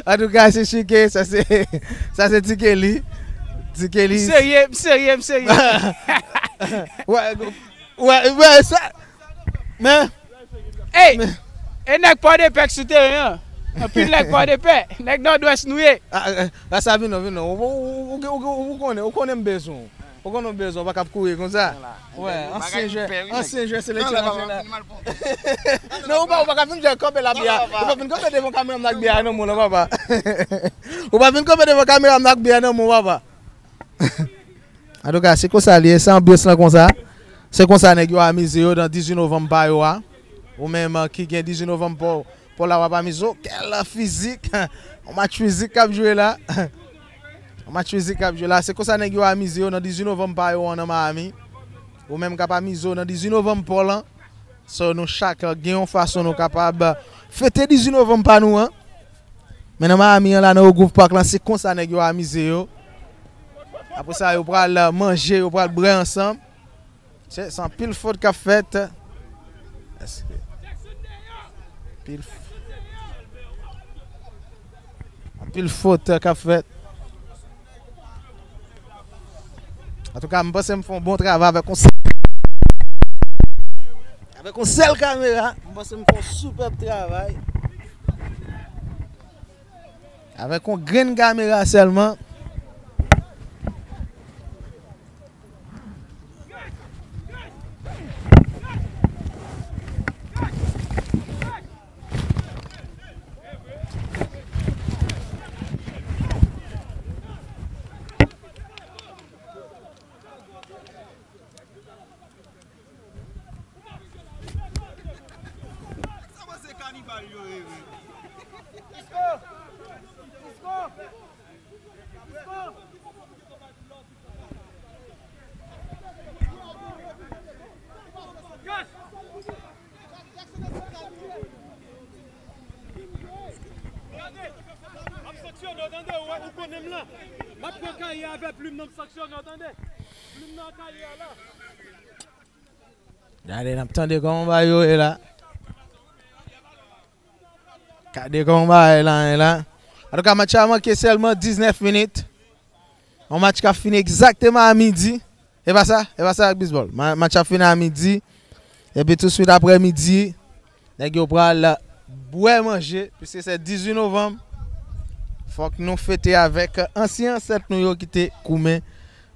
Antouka, se Chike, sa se, sa se Ti Kelly. Ti Kelly. M serye, m serye, m serye. Wè, wè, wè, sa, men, ey, e nèg Pòdepè k sou teren an. Anpil nèg Pòdepè. Nèg Nòdwès nou ye. A, a, a, sa vin non, vin non. Ou, ou, ou, ou, ou, ou konnen, ou konnen m bezwen w. Ou konnen m bezwen w, pa k ap kouri konsa. Wè, ansyen jwè, ansyen jwè seleksyon nasyonal. Non, ou pa, ou pa ka vin jwe kanpe la bya. Ou pa vin kanpe devan kamera m nan ak bya nan men w, non, papa. Ou pa vin kanpe devan kamera m nan ak bya nan men w, papa. Antouka, se konsa li ye, se anbyans lan konsa. Se konsa nèg yo amize yo nan dizuit novanm pa yo a. Ou menm, eh, ki gen dizuit novanm pa w, pa w la w ap amize w. Kèl fizik! Yon match fizik k ap jwe la. Yon match fizik k ap jwe la. Se konsa nèg yo amize yo nan dizuit novanm pa yo an nan Miami. Ou menm k ap amize w nan dizuit novanm pa w lan. So, nou chak, eh, gen yon fason nou kapab, eh, fete dizuit novanm pa nou an. Men nan Miami an la, nan Grove Park lan, se konsa nèg yo amize yo. Apre sa, yo pral, eh, manje, yo pral bwè ansanm. Se, se anpil fot k ap fèt. Èske anpil f-, anpil fot k ap fèt. Antouka, m panse m fè yon bon travay avèk yon sèl, avèk yon sèl kamera. M panse m fè yon sipèb travay. Avèk yon grenn kamera sèlman. Sa pa se kanibal yo ye, wi. Gade, m ap sanksyone w, tande, ou wè, ou konnen m la. M ap pran kaye avè plim nan, m sanksyone w, tande. Plim nan kaye a la. Gade, n ap tande kòman bagay yo ye la. Gade kòman bagay la ye la. Antouka, match la manke sèlman diznèf minit. Yon match k ap fini egzakteman a midi. E pa sa? E pa sa ak bisbòl. Ma-, match ap fini a midi. Epi touswit aprè midi, nèg yo pral bwè manje, piske se dizuit novanm. Fòk nou fete avèk ansyen ansèt nou yo ki te goumen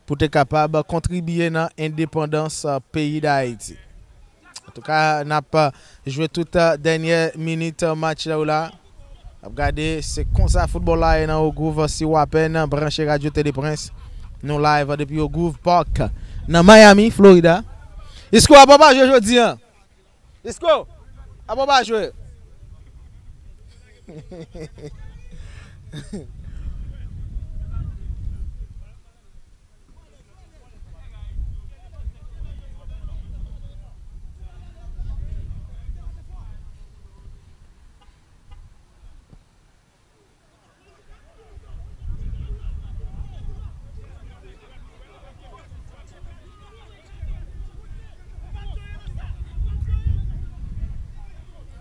pou te kapab kontribye nan endepandans, eh, peyi Dayiti. Antouka, n ap, eh, jwe tout, eh, dènyè minit, eh, match la yo la. N ap gade, se konsa foutbòl la ye nan Eau Gouve, si w apèn branche Radyo Teleprens. Nou live depi Groove Park nan Miami, Florida. Isco, apa w pa jwe jodi a? Isco, apa w pa jwe?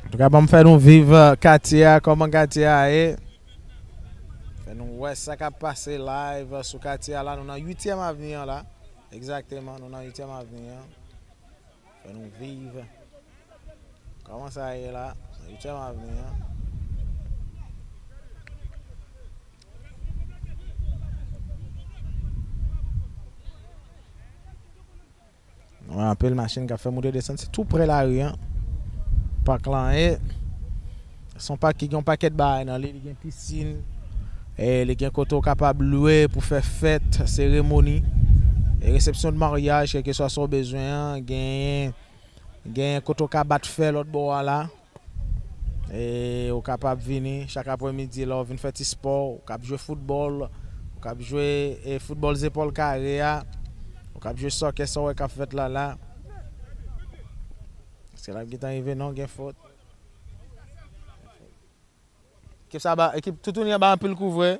Antouka, ban m fè nou viv, euh, katye a, kòman katye a ye. Fè nou wè sa k ap pase live sou katye a la. Nou nan uityèm avni an la. Egzakteman, nou nan uityèm avni an. Fè nou viv. Kòman sa ye la? Uityèm avni an. Wè, anpil machin k ap fè moute desann. Se tou pre lari an. Pak lan ye. Se yon pak ki gen yon pakèt bagay nan li. Li gen pisin. E li gen kote w kapab lwe pou fè fèt, seremoni. E resepsyon de maryaj, kèlkeswa sa w bezwen an. Genyen, genyen kote w ka bat fè lòt bò a la. E ou kapab vini chak apremidi la, ou vin fè ti spò, ou kab jwe foutbòl, ou kab jwe, e, foutbòl zepòl kare a, ou kab jwe sòkè, sa w wè k ap fèt la la. Èske l ap gentan rive? Non, gen fot. Ekip sa ba, ekip Toutouni an ba anpil kou vre.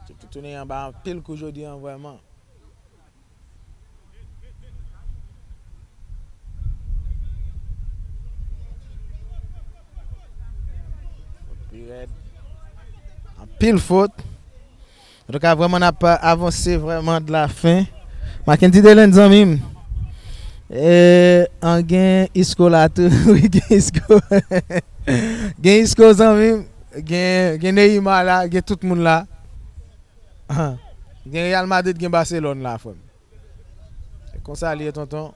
Ekip Toutouni an ba anpil kou jodi an vrèman. Fot pi rèd. Anpil fot. Antouka, vrèman, n ap avanse vrèman de la fen. Mackendy Delen, zanmi m. E, an gen Isco la tou. Wi, gen Isco. Gen Isco, zanmi m. Gen, gen Neymar la, gen tout moun la. Gen Real Madrid, gen Barcelone la, frè m. Se konsa li ye, tonton.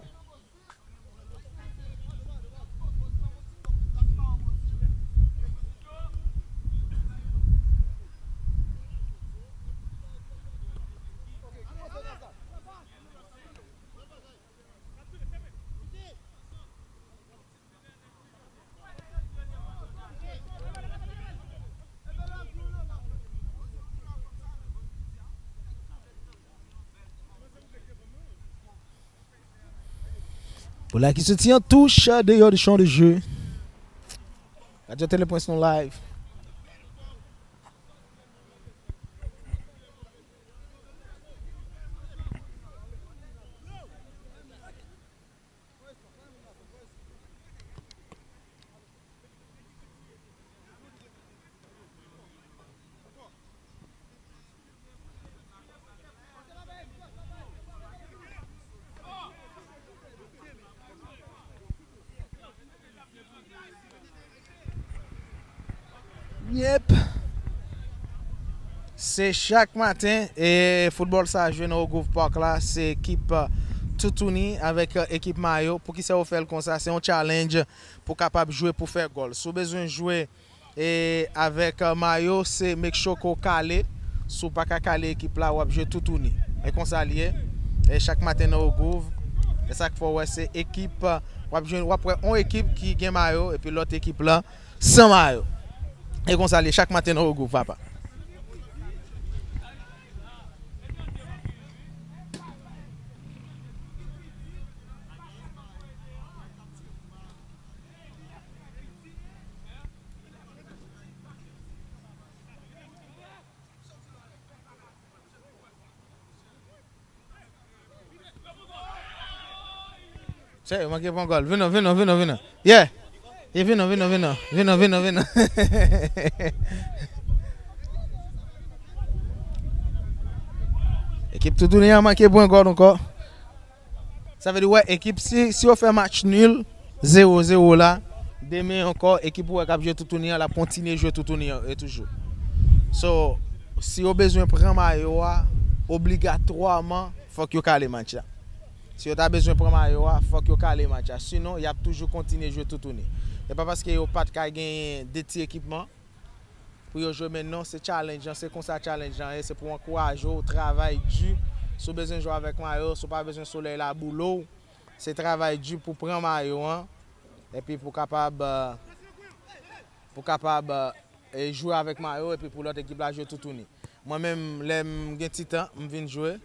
Boul la ki soti an touch deyò de chan de je. Radyo Tele Pwens nou live. Yep. Se chak maten, e foutbòl sa jwe nan Grove Park la, se ekip, euh, Toutouni avèk, euh, ekip Mayo. Poukisa yo fè l konsa? Se yon challenge pou kapab jwe pou fè gòl. Si w bezwen jwe, e, avèk, euh, Mayo, se make sure ke w kale. Si w pa ka kale ekip la, w ap jwe Toutouni. E konsa l ye. E chak maten nan Grove, e sa k fè w wè se ekip, euh, w ap jwenn, w ap wè yon ekip ki gen Mayo, epi lòt ekip la, san mayo. E konsa l ye chak maten nan Grove, papa. Sè, yo manke pran gòl. Vin non, vin non, vin non, vin non. Yeah. Yeah, vin non, vin non, vin non. Vin non, vin non, vin non. Ekip Toutouni an manke pran gòl ankò. Sa vle di, wè, ekip, si, si yo fè match nil, zewo zewo la, demen ankò, ekip ou wè k ap jwe Toutouni an, l ap kontinye jwe Toutouni an, e toujou. So, si yo bezwen pran mayo a, obligatwaman, fòk yo kale match la. Si yo ta bezwen pran mayo a, fòk yo kale match la. Sinon, y ap toujou kontinye jwe Toutouni. E pa paske yo pa t ka genyen de ti ekipman, pou yo jwe, men non, se challenge lan, se konsa challenge lan ye, se pou ankouraje w travay di. Si w bezwen jwe avèk mayo, si w pa bezwen solèy la boule w, se travay di pou pran mayo an, epi pou kapab, euh, pou kapab, euh, e jwe avèk mayo, epi pou lòt ekip la jwe toutouni. Mwen menm, lè m gen ti tan, m vin jwe.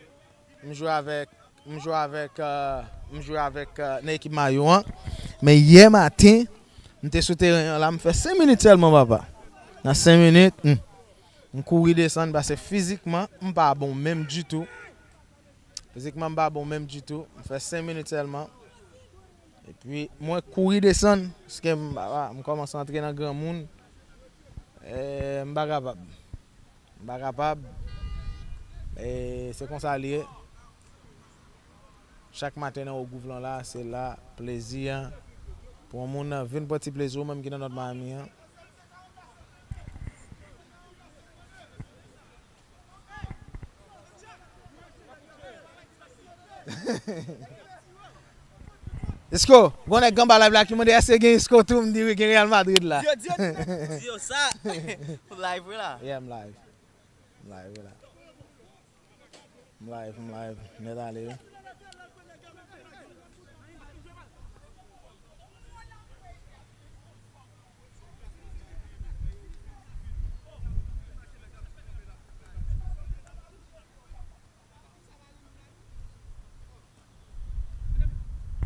M jwe avèk, m jwe avèk, euh, m jwe avèk, euh, nan ekip mayo an. Men yè maten, m te sou teren an la, m fè senk minit sèlman, papa. Nan senk minit, hmm, m kouri desann, paske fizikman, m pa bon menm ditou. Fizikman, m pa bon menm ditou. M fè senk minit sèlman. Epi, mwen kouri desann, paske m, m kòmanse antre nan granmoun. E, m pa kapab. M pa kapab. E, se konsa l ye. Chak maten nan Ogouv lan la, se la, plezi an. Pou yon moun vin pran ti plezi, ou menm ki nan Nòt Miami an. Isko, gon nèg anba live la ki mande èske gen Isko tou, m di wi, gen Real Madrid la. Di yo, di yo, di yo sa. Live wi la. Yeah, m live. M live wi la. M live, m live. Nèt ale wi.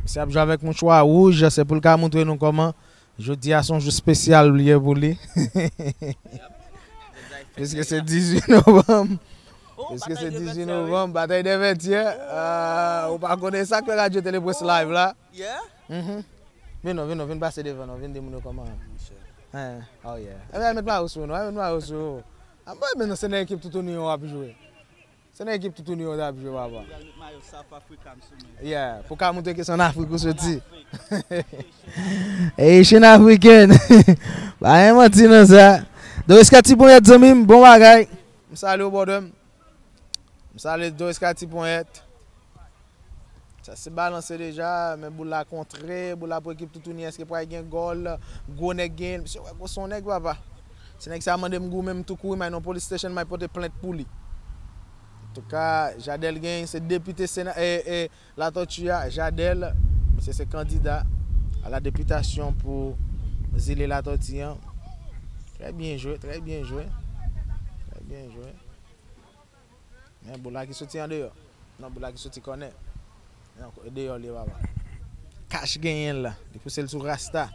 Misye ap jwe avèk mouchwa wouj, se pou l ka montre nou kòman jodi a se yon jou espesyal li ye pou li. Piske se dizuit novanm. Piske se dizuit novanm, batay dè vètyè. Ah, ou pa konnen sa k fè Radyo Teleprens live la. Yeah? Mhm. Vin non, vin non, vin pase devan non, vin di moun yo kòman. Hein, oh yeah. Ebyen, al met mayo sou nou, al met mayo sou. Ah, mwen, men non, se nan ekip Toutouni yo w ap jwe. Se nan ekip Toutouni yo w ap jwe, papa. Yeah, pou ka montre ke se an Afrik ou soti. Haitian African. Pa gen manti nan sa. Doris Cathy Ponyèt, zanmi m, bon bagay. M salye w, brother m. M salye Doris Cathy Ponyèt. Sa se balanse deja, men boul la kontre, boul la pou ekip Toutouni, èske pral gen gòl? Gwo nèg genyen l, misye wè gwo se yon nèg, papa. Si nèg sa mande m goumen, m tou kouri, m al nan police station, m al pote plent pou li. Antouka, Jadel genyen, se depite Sena, e, e, Latòti a, Jadel, misye se kandida a la députation pou zile Latòti an. Trè byen jwe, trè byen jwe. Trè byen jwe. Men boul la ki soti andeyò. Non, boul la ki soti kònè. Non, e deyò li ye, papa. Cash genyen l la. Li pouse l sou Rasta.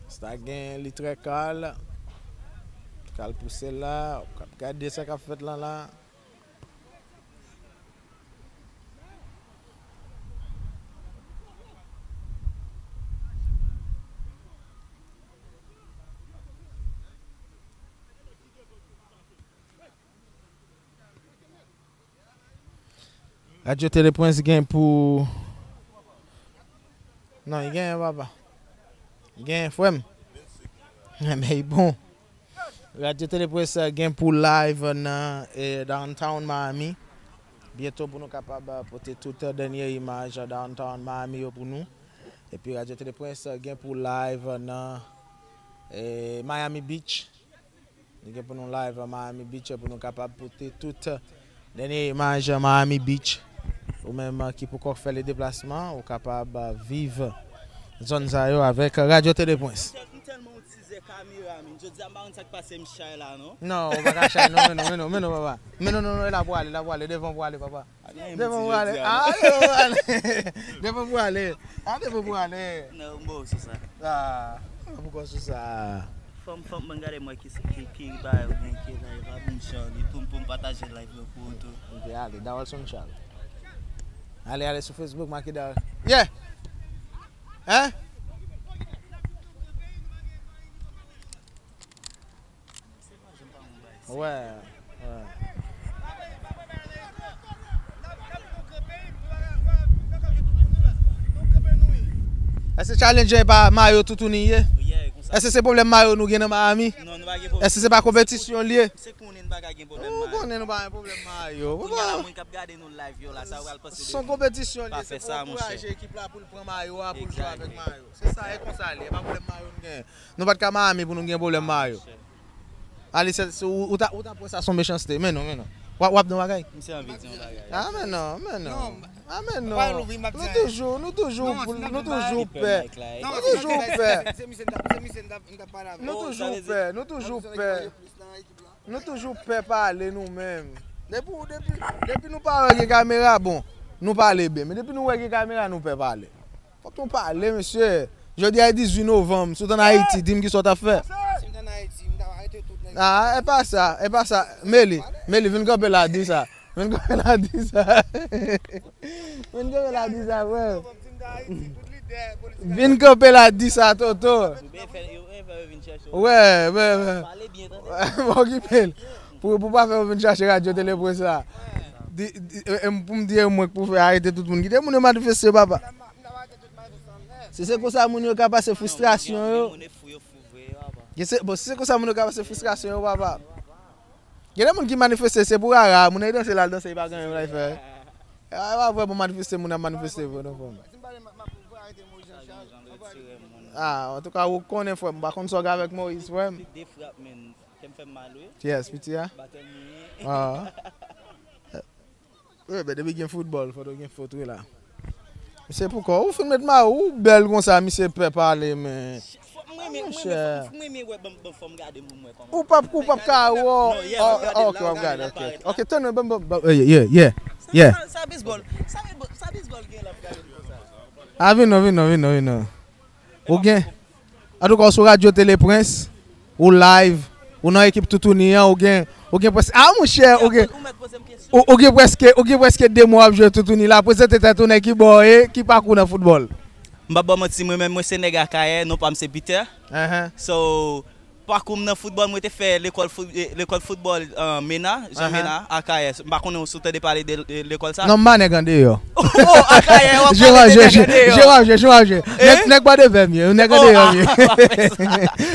Rasta genyen li trè kal. Kal pouse l la. W ap gade sa k ap fèt lan la. Radyo Teleprens gen pou, non, li genyen, papa. Li genyen, frè m. Men li bon. Radyo Teleprens gen pou live nan, eh, Downtown Miami. Byento pou nou kapab, eh, pote tout, eh, dènye imaj, eh, Downtown Miami yo pou nou. Epi Radyo Teleprens, eh, gen pou live nan, eh, Miami Beach. Nou gen pou nou live an Miami Beach pou nou kapab pote tout dènye imaj Miami Beach. Ou menm ki poko fè le deplasman, ou kapab viv zòn sa yo avèk Radyo Teleprens. M tèlman yon tizè kamera, men jodi a m pa konn sa k pase m chay la, non. Non, ou pa ka chay, non, men non, men non, men non, papa. Men non, non, non, e la pou ale, la pou ale, devan pou ale, papa. Devan pou ale. Ah, devan pou ale. Devan pou ale. Ah, devan pou ale. Non, m ba w sou sa. Ah, m ba w sou sa. Fò m, fò m, ban m gade mwen ki, ki, ki bagay ou gen ki live la, pou m chan li, pou m, pou m pataje live yo pou ou tou. Ok, ale, Darwelson Charles. Ale, ale sou Facebook, make Darwel. Yeah! Hein? Wè, wè. Èske challenge pa mayo Toutouni ye? Yeah, konsa. Èske se pwoblèm mayo nou gen nan Miami? Non, nou pa gen pwoblèm. Èske se pa konpetisyon l ye? Se konnen nou pa ka gen pwoblèm mayo. Ou konnen nou pa gen pwoblèm mayo. Kounye a la, moun k ap gade nou live yo la, sa yo pral panse de nou. Se yon konpetisyon l ye, se pou ankouraje ekip la pou l pran mayo a, pou l jwe avèk mayo. Se sa, e konsa l ye, e pa pwoblèm mayo nou genyen. Nou pa t ka Miami pou nou gen pwoblèm mayo. Alise, ou, ou ta, ou ta pran sa se yon mechanste. Men non, men non. W ap, w ap di yon bagay? Misye anvi di yon bagay. Ah, men non, men non. Ah, men non. Nou toujou, nou toujou, nou toujou pè. Nou toujou pè. Nou toujou pè, nou toujou pè. Nou toujou pè pale nou menm. Depi, depi, depi nou pa wè gen kamera, bon, nou pale byen. Men depi nou wè gen kamera, nou pè pale. Fòk nou pale, mesye. Jodi a e dizuit novanm, si w t ann Ayiti, di m kisa w t ap fè. Si m t ann Ayiti, m t ap arete tout nèg. Ah, e pa sa, e pa sa. Meli, Meli, vin kanpe la, di sa. Vin kanpe la, di sa. Vin kanpe la, di sa, frè. Vin kanpe la, di sa, Toto. Wè, wè, wè. Okipe l. Pou, pou pa fè yo vin chache radyo teleprens la. Di, di, e, e, pou m di e mwen k pou fè arete tout moun. Kite moun yo manifeste, papa. Si se konsa moun yo ka pase fristrasyon yo. Gen se, bon, si se konsa moun yo ka pase fristrasyon yo, papa. Gen de moun ki manifeste, se pou rara, moun nan danse la, l danse, li pa gen anyen l fè. E pa vre, bon, manifeste, moun ap manifeste vre, nan fòm. Ah, antouka, ou konnen, frè m, m pa konn sa w gen avèk Moyiz, frè m. Kè m fè m mal, wi. Kiyès, piti a? Batèl mwen. Ah. Wi, men depi gen foutbòl, fòk gen fot, wi, la. Misye poukò, ou fin met ma, ou bèl konsa, misye pè pale, men. Monchè. Ou p ap, ou p ap ka wè. Non, yeah, m ap gade l la, ok, w ap gade, ok. Ok, tann, ban, ban, ban, yeah, yeah, yeah. Sa, sa, sa bezbòl, sa bezbòl, sa bezbòl gen la, m gade l konsa. Ah, vin non, vin non, vin non, vin non. Ou gen, antouka, ou sou radyo Teleprens, ou live, ou nan ekip Toutouni an, ou gen, ou gen prèske, ah, monchè, ou gen, ou, ou gen prèske, ou gen prèske de mwa w ap jwe Toutouni la, prezante tèt ou, nèg ki bò w ye, ki pakou w nan foutbòl. M p ap ba w manti, mwen menm, mwen se nèg Akayè, non pa m se Peter. So, pakou m nan foutbòl, mwen te fè lekòl fout-, eh, lekòl foutbòl, eh, Mena, Jan Mena, Akayè. M pa konnen si w tande pale de, de lekòl sa. Non, m pa nèg andeyò. Oh, Akayè, w ap pale de nèg andeyò. Jan w ap jwe, jan w ap jwe. Nèg, nèg bò devè m ye, nèg andeyò m ye.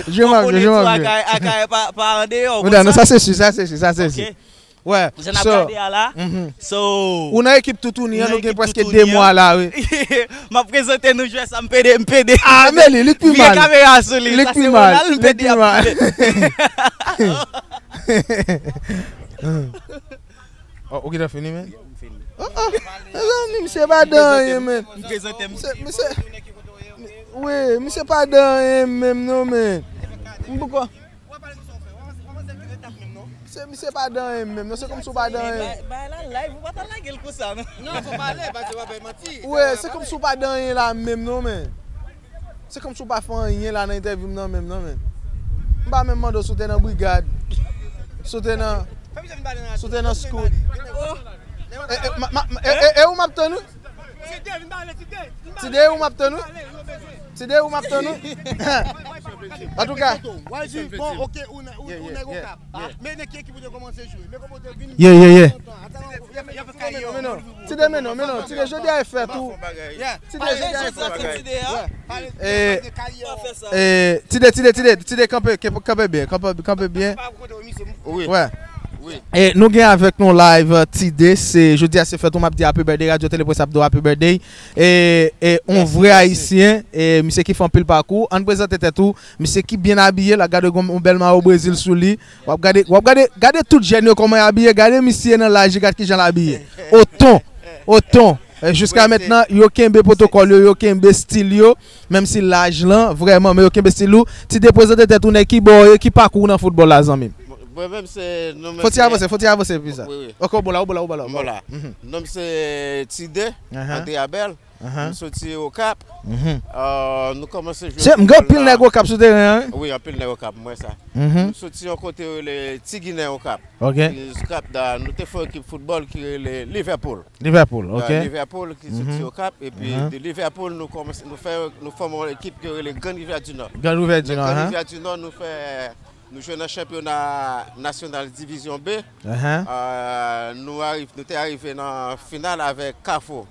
Jan w ap jwe, jan w ap jwe. Akayè, Akayè pa, pa andeyò. Non, sa se si, sa se si, sa se si. Wè, jan n ap gade a la. So, ou nan ekip Toutouni an, nou gen prèske de mwa la, wi. M ap prezante nou jwè sa, m pede, m pede. Ah, men li, li k pi mal. Vire kamera sou li, li k pi mal, li k pi mal. Oh, ou gentan fini, men? Oh, oh, mezanmi, misye pa dan anyen, men. M prezante m. Misye, misye, wi, misye pa dan anyen menm, non, men. M poko. Se, misye pa dan anyen menm, non, se kòmsi w pa dan anyen. Bay, bay la live, ou pa ta lage l konsa, non. Non, fò pale, paske w ap bay manti. Wi, se kòmsi w pa dan anyen la menm, non, men. Se kòmsi w pa fè anyen la nan entèvyou m nan menm, non, men. M pa menm mande w si w te nan brigad, si w te nan, si w te nan scout. E, e, ma, ma, e, e, e ou m ap tann, wi? Tide, ou m ap tann, wi. Tide, ou m ap tann, wi. Antouka. Bon, ok, ou nèg Okap. Men nèg ki ekip ou te kòmanse jwe. Men kòman ou te vin. Yeah, yeah, yeah. Tide, men non, men non. Tide, jodi a e fèt ou. Tide, jodi a e fèt ou. E, e, Tide, Tide, Tide, Tide, kanpe, kanpe, kanpe byen, kanpe, kanpe byen. Wi. Wè. Wi. E nou gen avèk nou live, euh, Tide, se, jodi a se fèt ou, m ap di happy birthday, Radio Télé Prince ap di w happy birthday. E, e, yon vrè ayisyen, e, misye ki fè anpil pakou. Ann prezante tèt ou, misye ki byen abiye, la gade yon, yon bèl mayo Brezil sou li. W ap gade, w ap gade, gade tout jèn yo kòman y abiye, gade misye nan laj li, gad kijan l abiye. Oton, oton. E, jiska mentnan, yo kenbe pwotokòl yo, yo kenbe stil yo. Menm si laj lan, vrèman, men yo kenbe stil ou. Tide, prezante tèt ou, nèg ki bò w ye, ki pakou w nan foutbòl la, zanmi m? Mwen menm se, non, men. Fò ti avanse, fò ti avanse, pi sa. Wi, wi. Ok, ou bò la, ou bò la, ou bò la, ou bò la. Non, m se Tide, André Abel. M soti Okap. Euh, nou kòmanse jwe foutbòl la. M gen anpil nèg Okap sou teren an, wi. Wi, anpil nèg Okap, m wè sa. M soti yon kote yo rele Ti Ginen Okap. Ok. Ti Ginen Okap, nou te fè yon ekip foutbòl ki rele Liverpool. Liverpool, ok. Liverpool ki soti Okap, epi de Liverpool, nou kòmanse, nou fè, nou fòme yon ekip ki rele Grand Rivière du Nord. Grand Rivière du Nord, Grand Rivière du Nord, nou fè, nou jwe nan chanpyona nasyonal divizyon B. Euh, nou ariv-, nou te arive nan final avèk Kafou.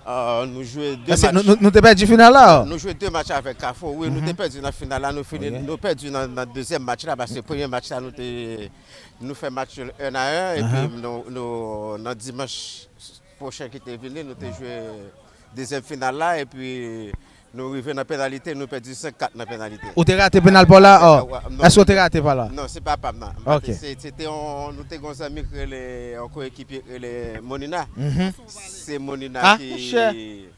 Ah, nou jwe de match. Nou, nou, nou te pèdi final la? Nou jwe de match avèk Kafou. Wi, nou te pèdi nan final la. Nou fini, nou pèdi nan, nan dezyèm match la, paske premye match la, nou te, nou fè match nul un à un, epi nou, nou, nan dimanch pwochen ki te vini, nou te jwe dezyèm final la, epi nou rive nan penalite, nou pèdi senk kat nan penalite. Ou te rate penal pa w la? Èske w te rate pa w la? Non, se pa pa m nan. M pa te, se, se te yon, nou te gen yon zanmi ki rele, yon koyekipye ki rele Monina. Se Monina ki,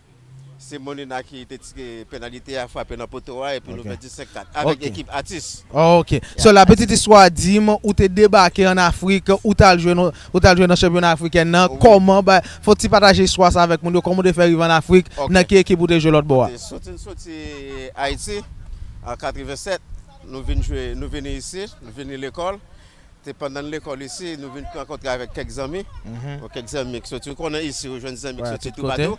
se Monina ki te tire penalite a, frape nan poto a, epi nou pèdi senk kat avèk ekip Atis. Ok. So, la petite histoire di m, ou te debake an Afrik, ou t al jwe nan, ou t al jwe nan chanpyona afrikèn nan. Kòman, ba, fò w ti pataje istwa sa avèk moun yo, kòman w te fè rive an Afrik, nan ki ekip ou te jwe lòt bò a? Soti, soti Ayiti an katrevennsèt, nou vin jwe, nou vini isi, nou vini lekòl. Se pandan lekòl isi, nou vin rankontre avèk kèk zanmi. Bon, kèk zanmi ki soti, ou konnen isi, ou jwenn zanmi ki soti toupatou.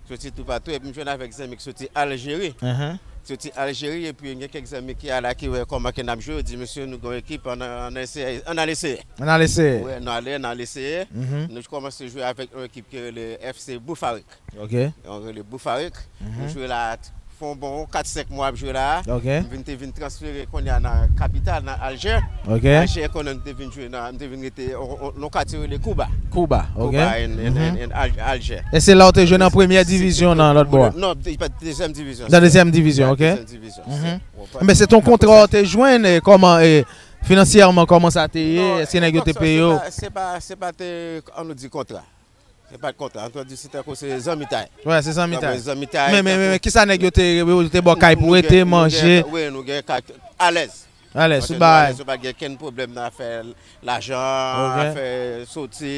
Soti toupatou, epi m jwenn avèk zanmi ki soti Aljeri. Soti Aljeri, epi gen kèk zanmi ki ala ki wè kòman ke n ap jwe, yo di, "Mesye, nou gen yon ekip, ann, ann eseye, ann al eseye." Ann al eseye. Wi, nou ale, n al eseye. Nou kòmanse jwe avèk yon ekip ki rele F C Boufarik. Ok. Yo rele Boufarik. Nou jwe la, fè yon bon kat senk mwa ap jwe la. Ok. M vin, te vin transfere kounye a nan kapital, nan Alger. Ok. Alger, konnen m te vin jwe nan, m te vin rete nan katye rele Kouba. Kouba, ok. Kouba, en, en, en, en Al-, Alger. E se la w te jwe nan premyè divizyon nan lòt bò a? Non, de-, pa dezyèm divizyon. Nan dezyèm divizyon, ok. Dezyèm divizyon. Men se ton kontra w te jwenn, e kòman, e finansyèman, kòman sa te ye? Èske nèg yo te peye w? Se pa, se pa, se pa te, ann nou di kontra. Se pa t kontra, ann di se tankou se zanmitay. Wè, se zanmitay. Zanmitay, men, men, men, men, kisa nèg yo te, yo te ba w kay pou w rete, manje? Wi, nou gen kay alèz. Alèz, sou bagay. Alèz, nou pa t gen kenn pwoblèm nan afè lajan, afè soti,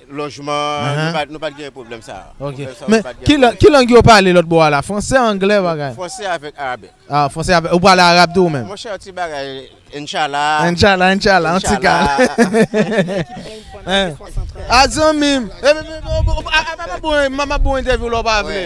lojman, nou pa, nou pa t gen pwoblèm sa a. Ok. Men ki lang, ki lang yo pale lòt bò a la? Franse, anglè, bagay? Franse avèk arabe. Ah, franse avèk, ou pale arab tou ou menm? Monchè, yon ti bagay, Inshallah. Inshallah, Inshallah, yon ti kal. Ah, zanmi m. M ap ba w entèvyou lè w pa vle.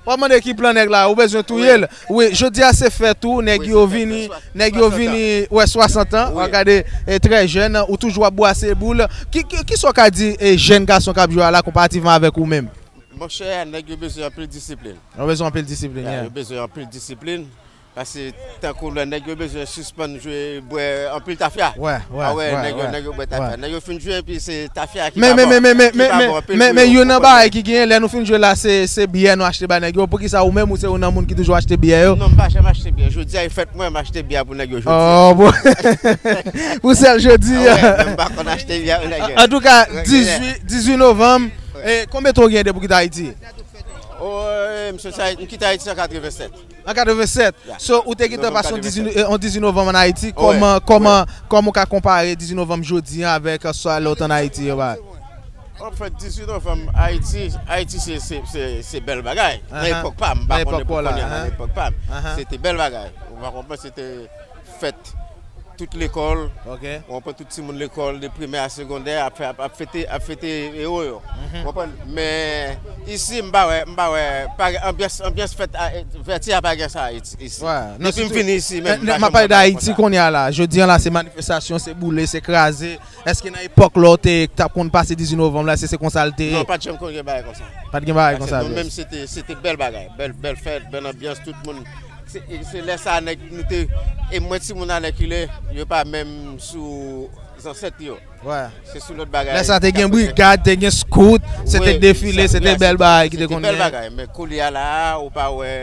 W ap mande ki plan nèg la, ou bezwen touye l. Wi, jodi a se fèt ou, nèg yo vini, nèg yo vini, wè, swasant an, w ap gade, e, trè jèn, ou toujou ap bwase boul. Ki, ki, kisa w ka di, e, jèn gason k ap jwe a la konparativman avèk ou menm? Monchè, nèg yo bezwen anpil disiplin. Yo bezwen anpil disiplin, yeah. Yo bezwen anpil disiplin. Paske tankou lè nèg yo bezwen sispann jwe, bwè anpil tafya. Wè, wè, ah wè, wè, nèg yo, wè, nèg yo bwè tafya. Nèg yo fin jwe, epi se tafya ki pa bon, ki pa bon anpil pou yo. Men, men, men, men, men, men, men, men youn nan bagay ki genyen, lè nou fin jwe la, se, se byè nou achte ba nèg yo. Poukisa ou menm, ou se youn nan moun ki toujou achte byè yo? Non, m pa janm achte byè. Jodi a, e fèt mwen, m achte byè pou nèg yo jodi a. Oh, bon. Pou sèl jodi a. Ah wè, men m pa konn achte byè pou nèg yo. Antouka, dizuit, dizuit novanm, e, konbyen tan w gen depi w kite Ayiti? Oh, e, m soti Ayiti, m kite Ayiti an katrevennsèt. An katrevennsèt. So, ou te gentan pase yon dizuit, eh, yon dizuit novanm ann Ayiti. Kòman, kòman, kòman w ka konpare dizuit novanm jodi a avèk, eh, sa lè w t ann Ayiti yo, ba? Anfèt, dizuit novanm, Ayiti, Ayiti se, se, se, se bèl bagay. Nan epòk pa m, m pa konnen pou kounye a, nan epòk pa m, se te bèl bagay. Ou pa konprann, se te fèt tout lekòl. Ok. Ou konprann, tout timoun lekòl, de primè a segondè, ap fè, ap, ap fete, ap fete ewo yo. Ou konprann? Men isi, m pa wè, m pa wè, pa gen anbyans, anbyans fèt a, e, vètyè a pa gen sa isi. Depi m vini isi, menm, m pa janm wè bagay konsa. M ap pale d Ayiti kounye a la. Jodi a la, se manifestasyon, se boule, se kraze. Èske nan epòk lè w te, t ap konn pase dizuit novanm la, èske se konsa l te ye? Non, pa t janm konn gen bagay konsa. Pa t gen bagay konsa. Paske nou menm, se te, se te bèl bagay. Bèl, bèl fèt, bèl anbyans, tout moun. Se, se lè sa a nèg nou te, e mwen timoun alèkile, yo pa menm sou zansèt yo. Wè. Se sou lòt bagay. Lè sa a te gen brigad, te gen skout, se te defile, se te bèl bagay ki te konn genyen. Se te bèl bagay, men kounye a la a, ou pa wè,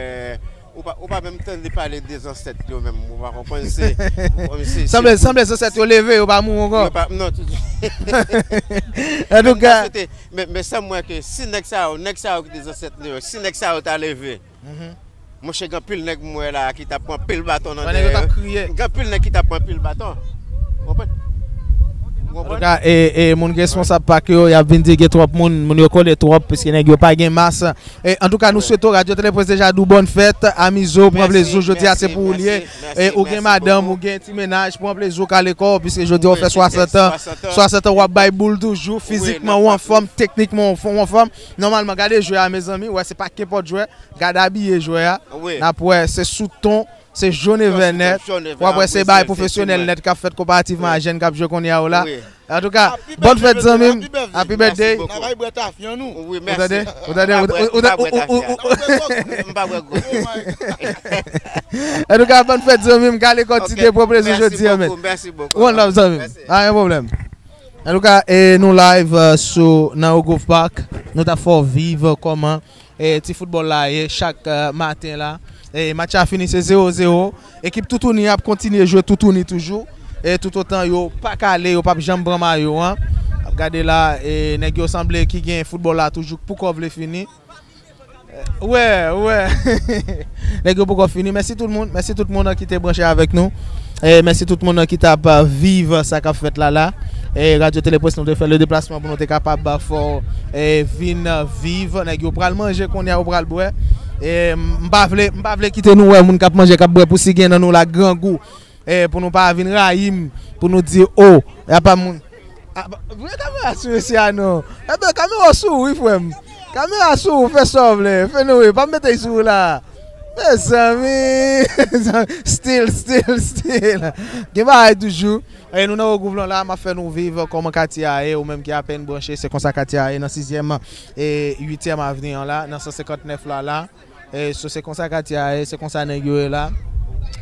ou pa, ou pa menm tande pale de zansèt yo menm, ou pa konprann, se, kòmsi se. Sanble, sanble zansèt yo leve, yo pa mouri ankò. Yo pa, non, tout. Antouka. Men, men sa m wè ke si nèg sa yo, nèg sa yo ki te zansèt nou yo, si nèg sa yo ta leve, monchè, gen anpil nèg m wè la ki t ap pran anpil baton nan dèyè yo. Gen anpil nèg ki t ap pran anpil baton. Ou konprann? Ou konprann? Antouka, e, e, moun ki responsab pak yo, y ap vin di gen twòp moun, moun yo kole twòp, piske nèg yo pa gen mas. E, antouka, nou swete w, Radyo Tele Prince deja di w bòn fèt, amize w, pran plezi w, jodi a se pou ou l ye. E, ou gen madanm, ou gen ti mennaj, pran plezi w, kale kò w, piske jodi a w fè swasant an. Swasant an, w ap bay boul toujou, fizikman ou anfòm, teknikman ou anfòm. Nòmalman, gade jwè a, mezanmi, wè, se pa kenpòt jwè. Gade abiye jwè a. N ap wè, se sou ton Se jòn e vè nèt. W ap wè se bagay pwofesyonèl nèt k ap fèt konparativman a jèn k ap jwe kounye a yo la. Antouka, bòn fèt zanmi m. Happy birthday. N a bay bwè tafya nou. Wi, mèsi. Ou tande? Ou tande? M pa bwè tafya. M pa bwè gwo. Antouka, bòn fèt zanmi m. Gade kòd ti de pran plezi jodi a, men. One love zanmi m. Pa gen pwoblèm. Antouka, e, nou live, e, sou, nan Ogov Park. Nou t ap fè w viv, e, kòman e, ti foutbòl la ye chak, e, maten la. E, match la fini se zewo zewo. Ekip Toutouni ap kontinye jwe Toutouni toujou. E toutotan yo pa kale, yo p ap janm pran mayo an. Ap gade la, e, nèg yo sanble ki gen foutbòl la toujou poko vle fini. E, wè, wè. Nèg yo poko fini. Mèsi tout moun. Mèsi tout moun ki te branche avèk nou. E mèsi tout moun ki t ap, e, viv sa k ap fèt la la. E Radyo Teleprens nou te fè le deplasman pou nou te kapab, e, fè w, e, vin, e, viv. Nèg yo pral manje kounye a, yo pral bwè. E m pa vle, m pa vle kite nou wè moun k ap manje, k ap bwè pou si gen nan nou la grangou. E pou nou pa vin rayi m, pou nou di, o, y a pa moun. A, vre kamera sou mesye a non. Ebyen, kamera w sou wi, frè m. Kamera sou ou, fè sa w vle. Fè nou wi, pa mete l sou ou la. Mezanmi. Still, still, still. Gen bagay toujou. E nou nan Ogov lan la, m ap fè nou viv kòman katye a ye, ou menm ki apèn branche, se konsa katye a ye nan sizyèm e uityèm avni an la, nan san senkant nèf la la. E so se konsa katye a ye, se konsa nèg yo ye la.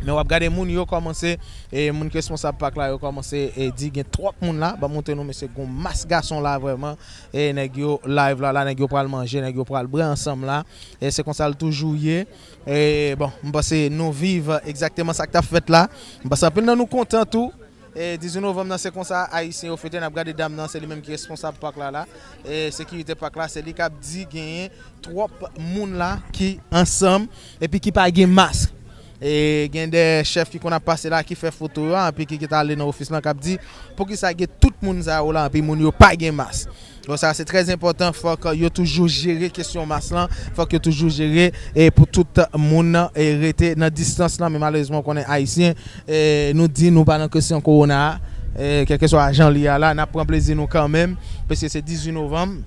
Men w ap gade moun yo kòmanse, e moun ki responsab pak la yo kòmanse, e di gen twòp moun la. Ban m montre nou mesye, gon mas gason la vrèman. E nèg yo live la, la nèg yo pral manje, nèg yo pral bwè ansanm la. E se konsa l toujou ye. E bon, m panse nou viv egzakteman sa k t ap fèt la. M panse anpil nan nou kontan tou. E dizuit novanm nan, se konsa Ayisyen yo fete. N ap gade dam nan, se li menm ki responsab pak la la. E sekirite pak la, se li k ap di genyen twòp moun la ki ansanm epi ki pa gen mask. E gen de chèf ki konn ap pase la, ki fè foto yo, epi ki, ki t ale nan ofis lan, k ap di, poukisa gen tout moun sa yo la, epi moun yo pa gen mask? Bon, sa se trè enpòtan, fòk yo toujou jere kesyon mas lan, fòk yo toujou jere e pou tout moun e rete nan distans lan, men malerezman, w konnen Ayisyen, e nou di nou pa nan kesyon kowona a, e kèlkeswa jan li a la, n ap pran plezi nou kanmenm, paske se dizuit novanm,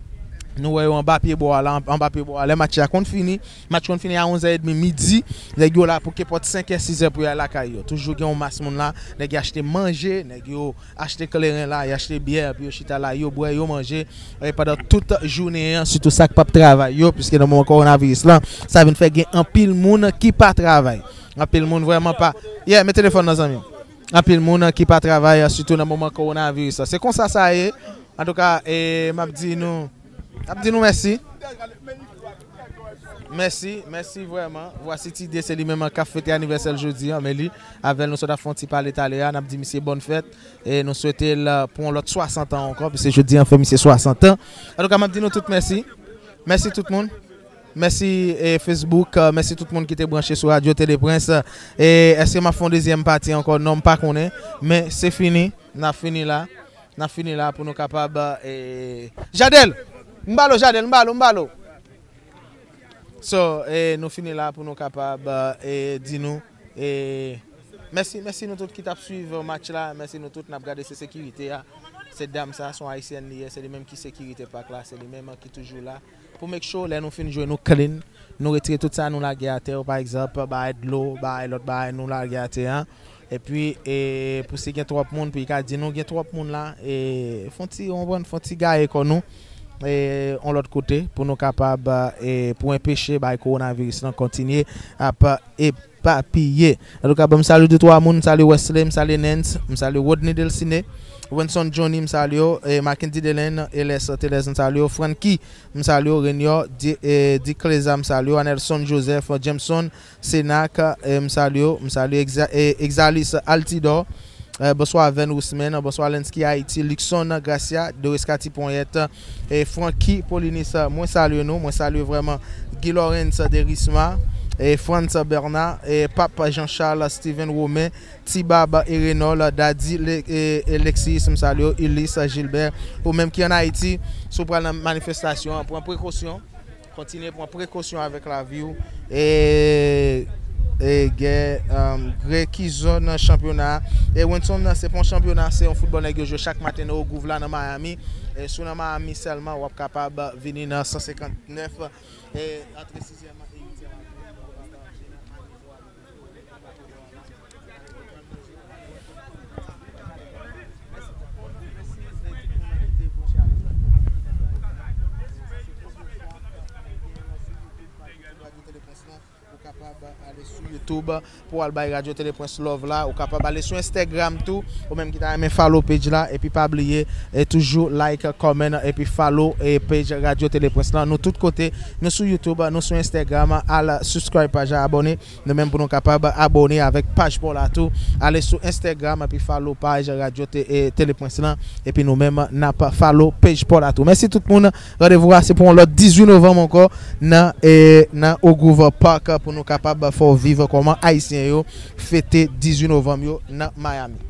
nou wè yo anba pye bwa la, anba pye bwa, lè match la konn fini, match konn fini a onz è edmi midi, nèg yo la pou kenpòt senk è, sis è pou y al lakay yo. Toujou gen yon mas moun la, nèg yo achte manje, nèg yo achte kleren la, y achte byè, epi yo chita la, yo bwè, yo manje, e pandan tout jounen an, sitou sa k p ap travay yo, piske nan moman kowonaviris lan, sa vin fè gen anpil moun ki pa travay. Anpil moun vrèman pa, yeah, men telefòn nan, zanmi m. Anpil moun ki pa travay, sitou nan moman kowonaviris lan. Se konsa sa ye. Antouka, e, m ap di nou, m ap di nou mèsi. Mèsi, mèsi vrèman. Vwasi Ti De, se li menm k ap fete anivèsè l jodi a, men li, avè l, nou sot ap fè yon ti pale talè a, n ap di misye bòn fèt, e nou swete l pou yon lòt swasant an ankò, piske jodi a fè misye swasant an. Antouka, m ap di nou tout mèsi. Mèsi tout moun. Mèsi, e, Facebook, e, mèsi tout moun ki te branche sou Radyo Teleprens. E èske m ap fè yon dezyèm pati ankò? Non, m pa konnen, men se fini, n ap fini la. N ap fini la pou nou kapab, e, Jadel! M ba l ou, Jadel, m ba l ou, m ba l ou. So, e, nou fini la pou nou kapab, e, di nou, e, mèsi, mèsi nou tout ki t ap swiv match la, mèsi nou tout n ap gade se sekirite a. Se dam sa, se yon ayisyèn li ye, se li menm ki sekirite pak la, se li menm ki toujou la. Pou make sure, lè nou fin jwe, nou clean, nou retire tout sa nou lage atè yo, pa egzanp, bagay dlo, bagay lòt bagay nou lage atè a. Epi, e, pou si gen twòp moun, pou li ka di nou gen twòp moun la, e, fè yon ti, w konprann, fè yon ti gaye kò nou, e, yon lòt kote, pou nou kapab, e, pou enpeche bagay kowonaviris lan kontinye ap, e, epapiye. Antouka, ban m salye de twa moun, m salye Wesley, m salye Nens, m salye Rodney Delcine, Wenson Johnny, m salye w, e, Mackendy Delaine, Eles Telez, m salye w, Francky, m salye w, Renior, Di, e, Dicleza, m salye w, Anelson Joseph, Jameson, Senak, e, m salye w, m salye Exa-, e, Exalis Altidor, e, bonswa Venn Rusmen, bonswa Lensky Haiti, Luckson Gracia, Doris Cathy Ponyèt, e, Francky Polinis, mwen salye nou, mwen salye vrèman Guy Lawrence Derisma, e, Frantz Bernard, e, Pap Jean Charles, Steven Romain, Ti Bab e Renol, Daddy Le-, e, e Lexis, m salye w, Ulysse Gilbert, ou menm ki ann Ayiti, si w pral nan manifestasyon an, pran prekosyon. Kontinye pran prekosyon avèk lavi w. E, e gen, um, Gre Kizon nan chanpyona. E Wenson nan, se pa yon chanpyona, se yon foutbòl nèg yo jwe chak maten nan Ogouv la, nan Miami. E si w nan Miami sèlman, w ap kapab vini nan san senkant nèf, e antre sizyèm e uityèm avni. YouTube pou al bay Radyo Tele Prince love la. Ou kapab ale sou Instagram tou, ou menm ki ta renmen follow page la, epi pa bliye, e toujou like, comment, epi follow e page Radyo Tele Prince lan. Nou tout kote, nou sou YouTube, nou sou Instagram, al subscribe page la, abòne. Nou menm pou nou kapab abòne avèk page pa w la tou. Ale sou Instagram epi follow page Radyo Te- e, Tele Prince lan. Epi nou menm n ap follow page pa w la tou. Mèsi tout moun. Randevou a se pou yon lòt dizuit novanm ankò nan, e, nan Au Groove Park pou nou kapab fè w viv kòman Ayisyen yo fete dizuit novanm yo nan Miami.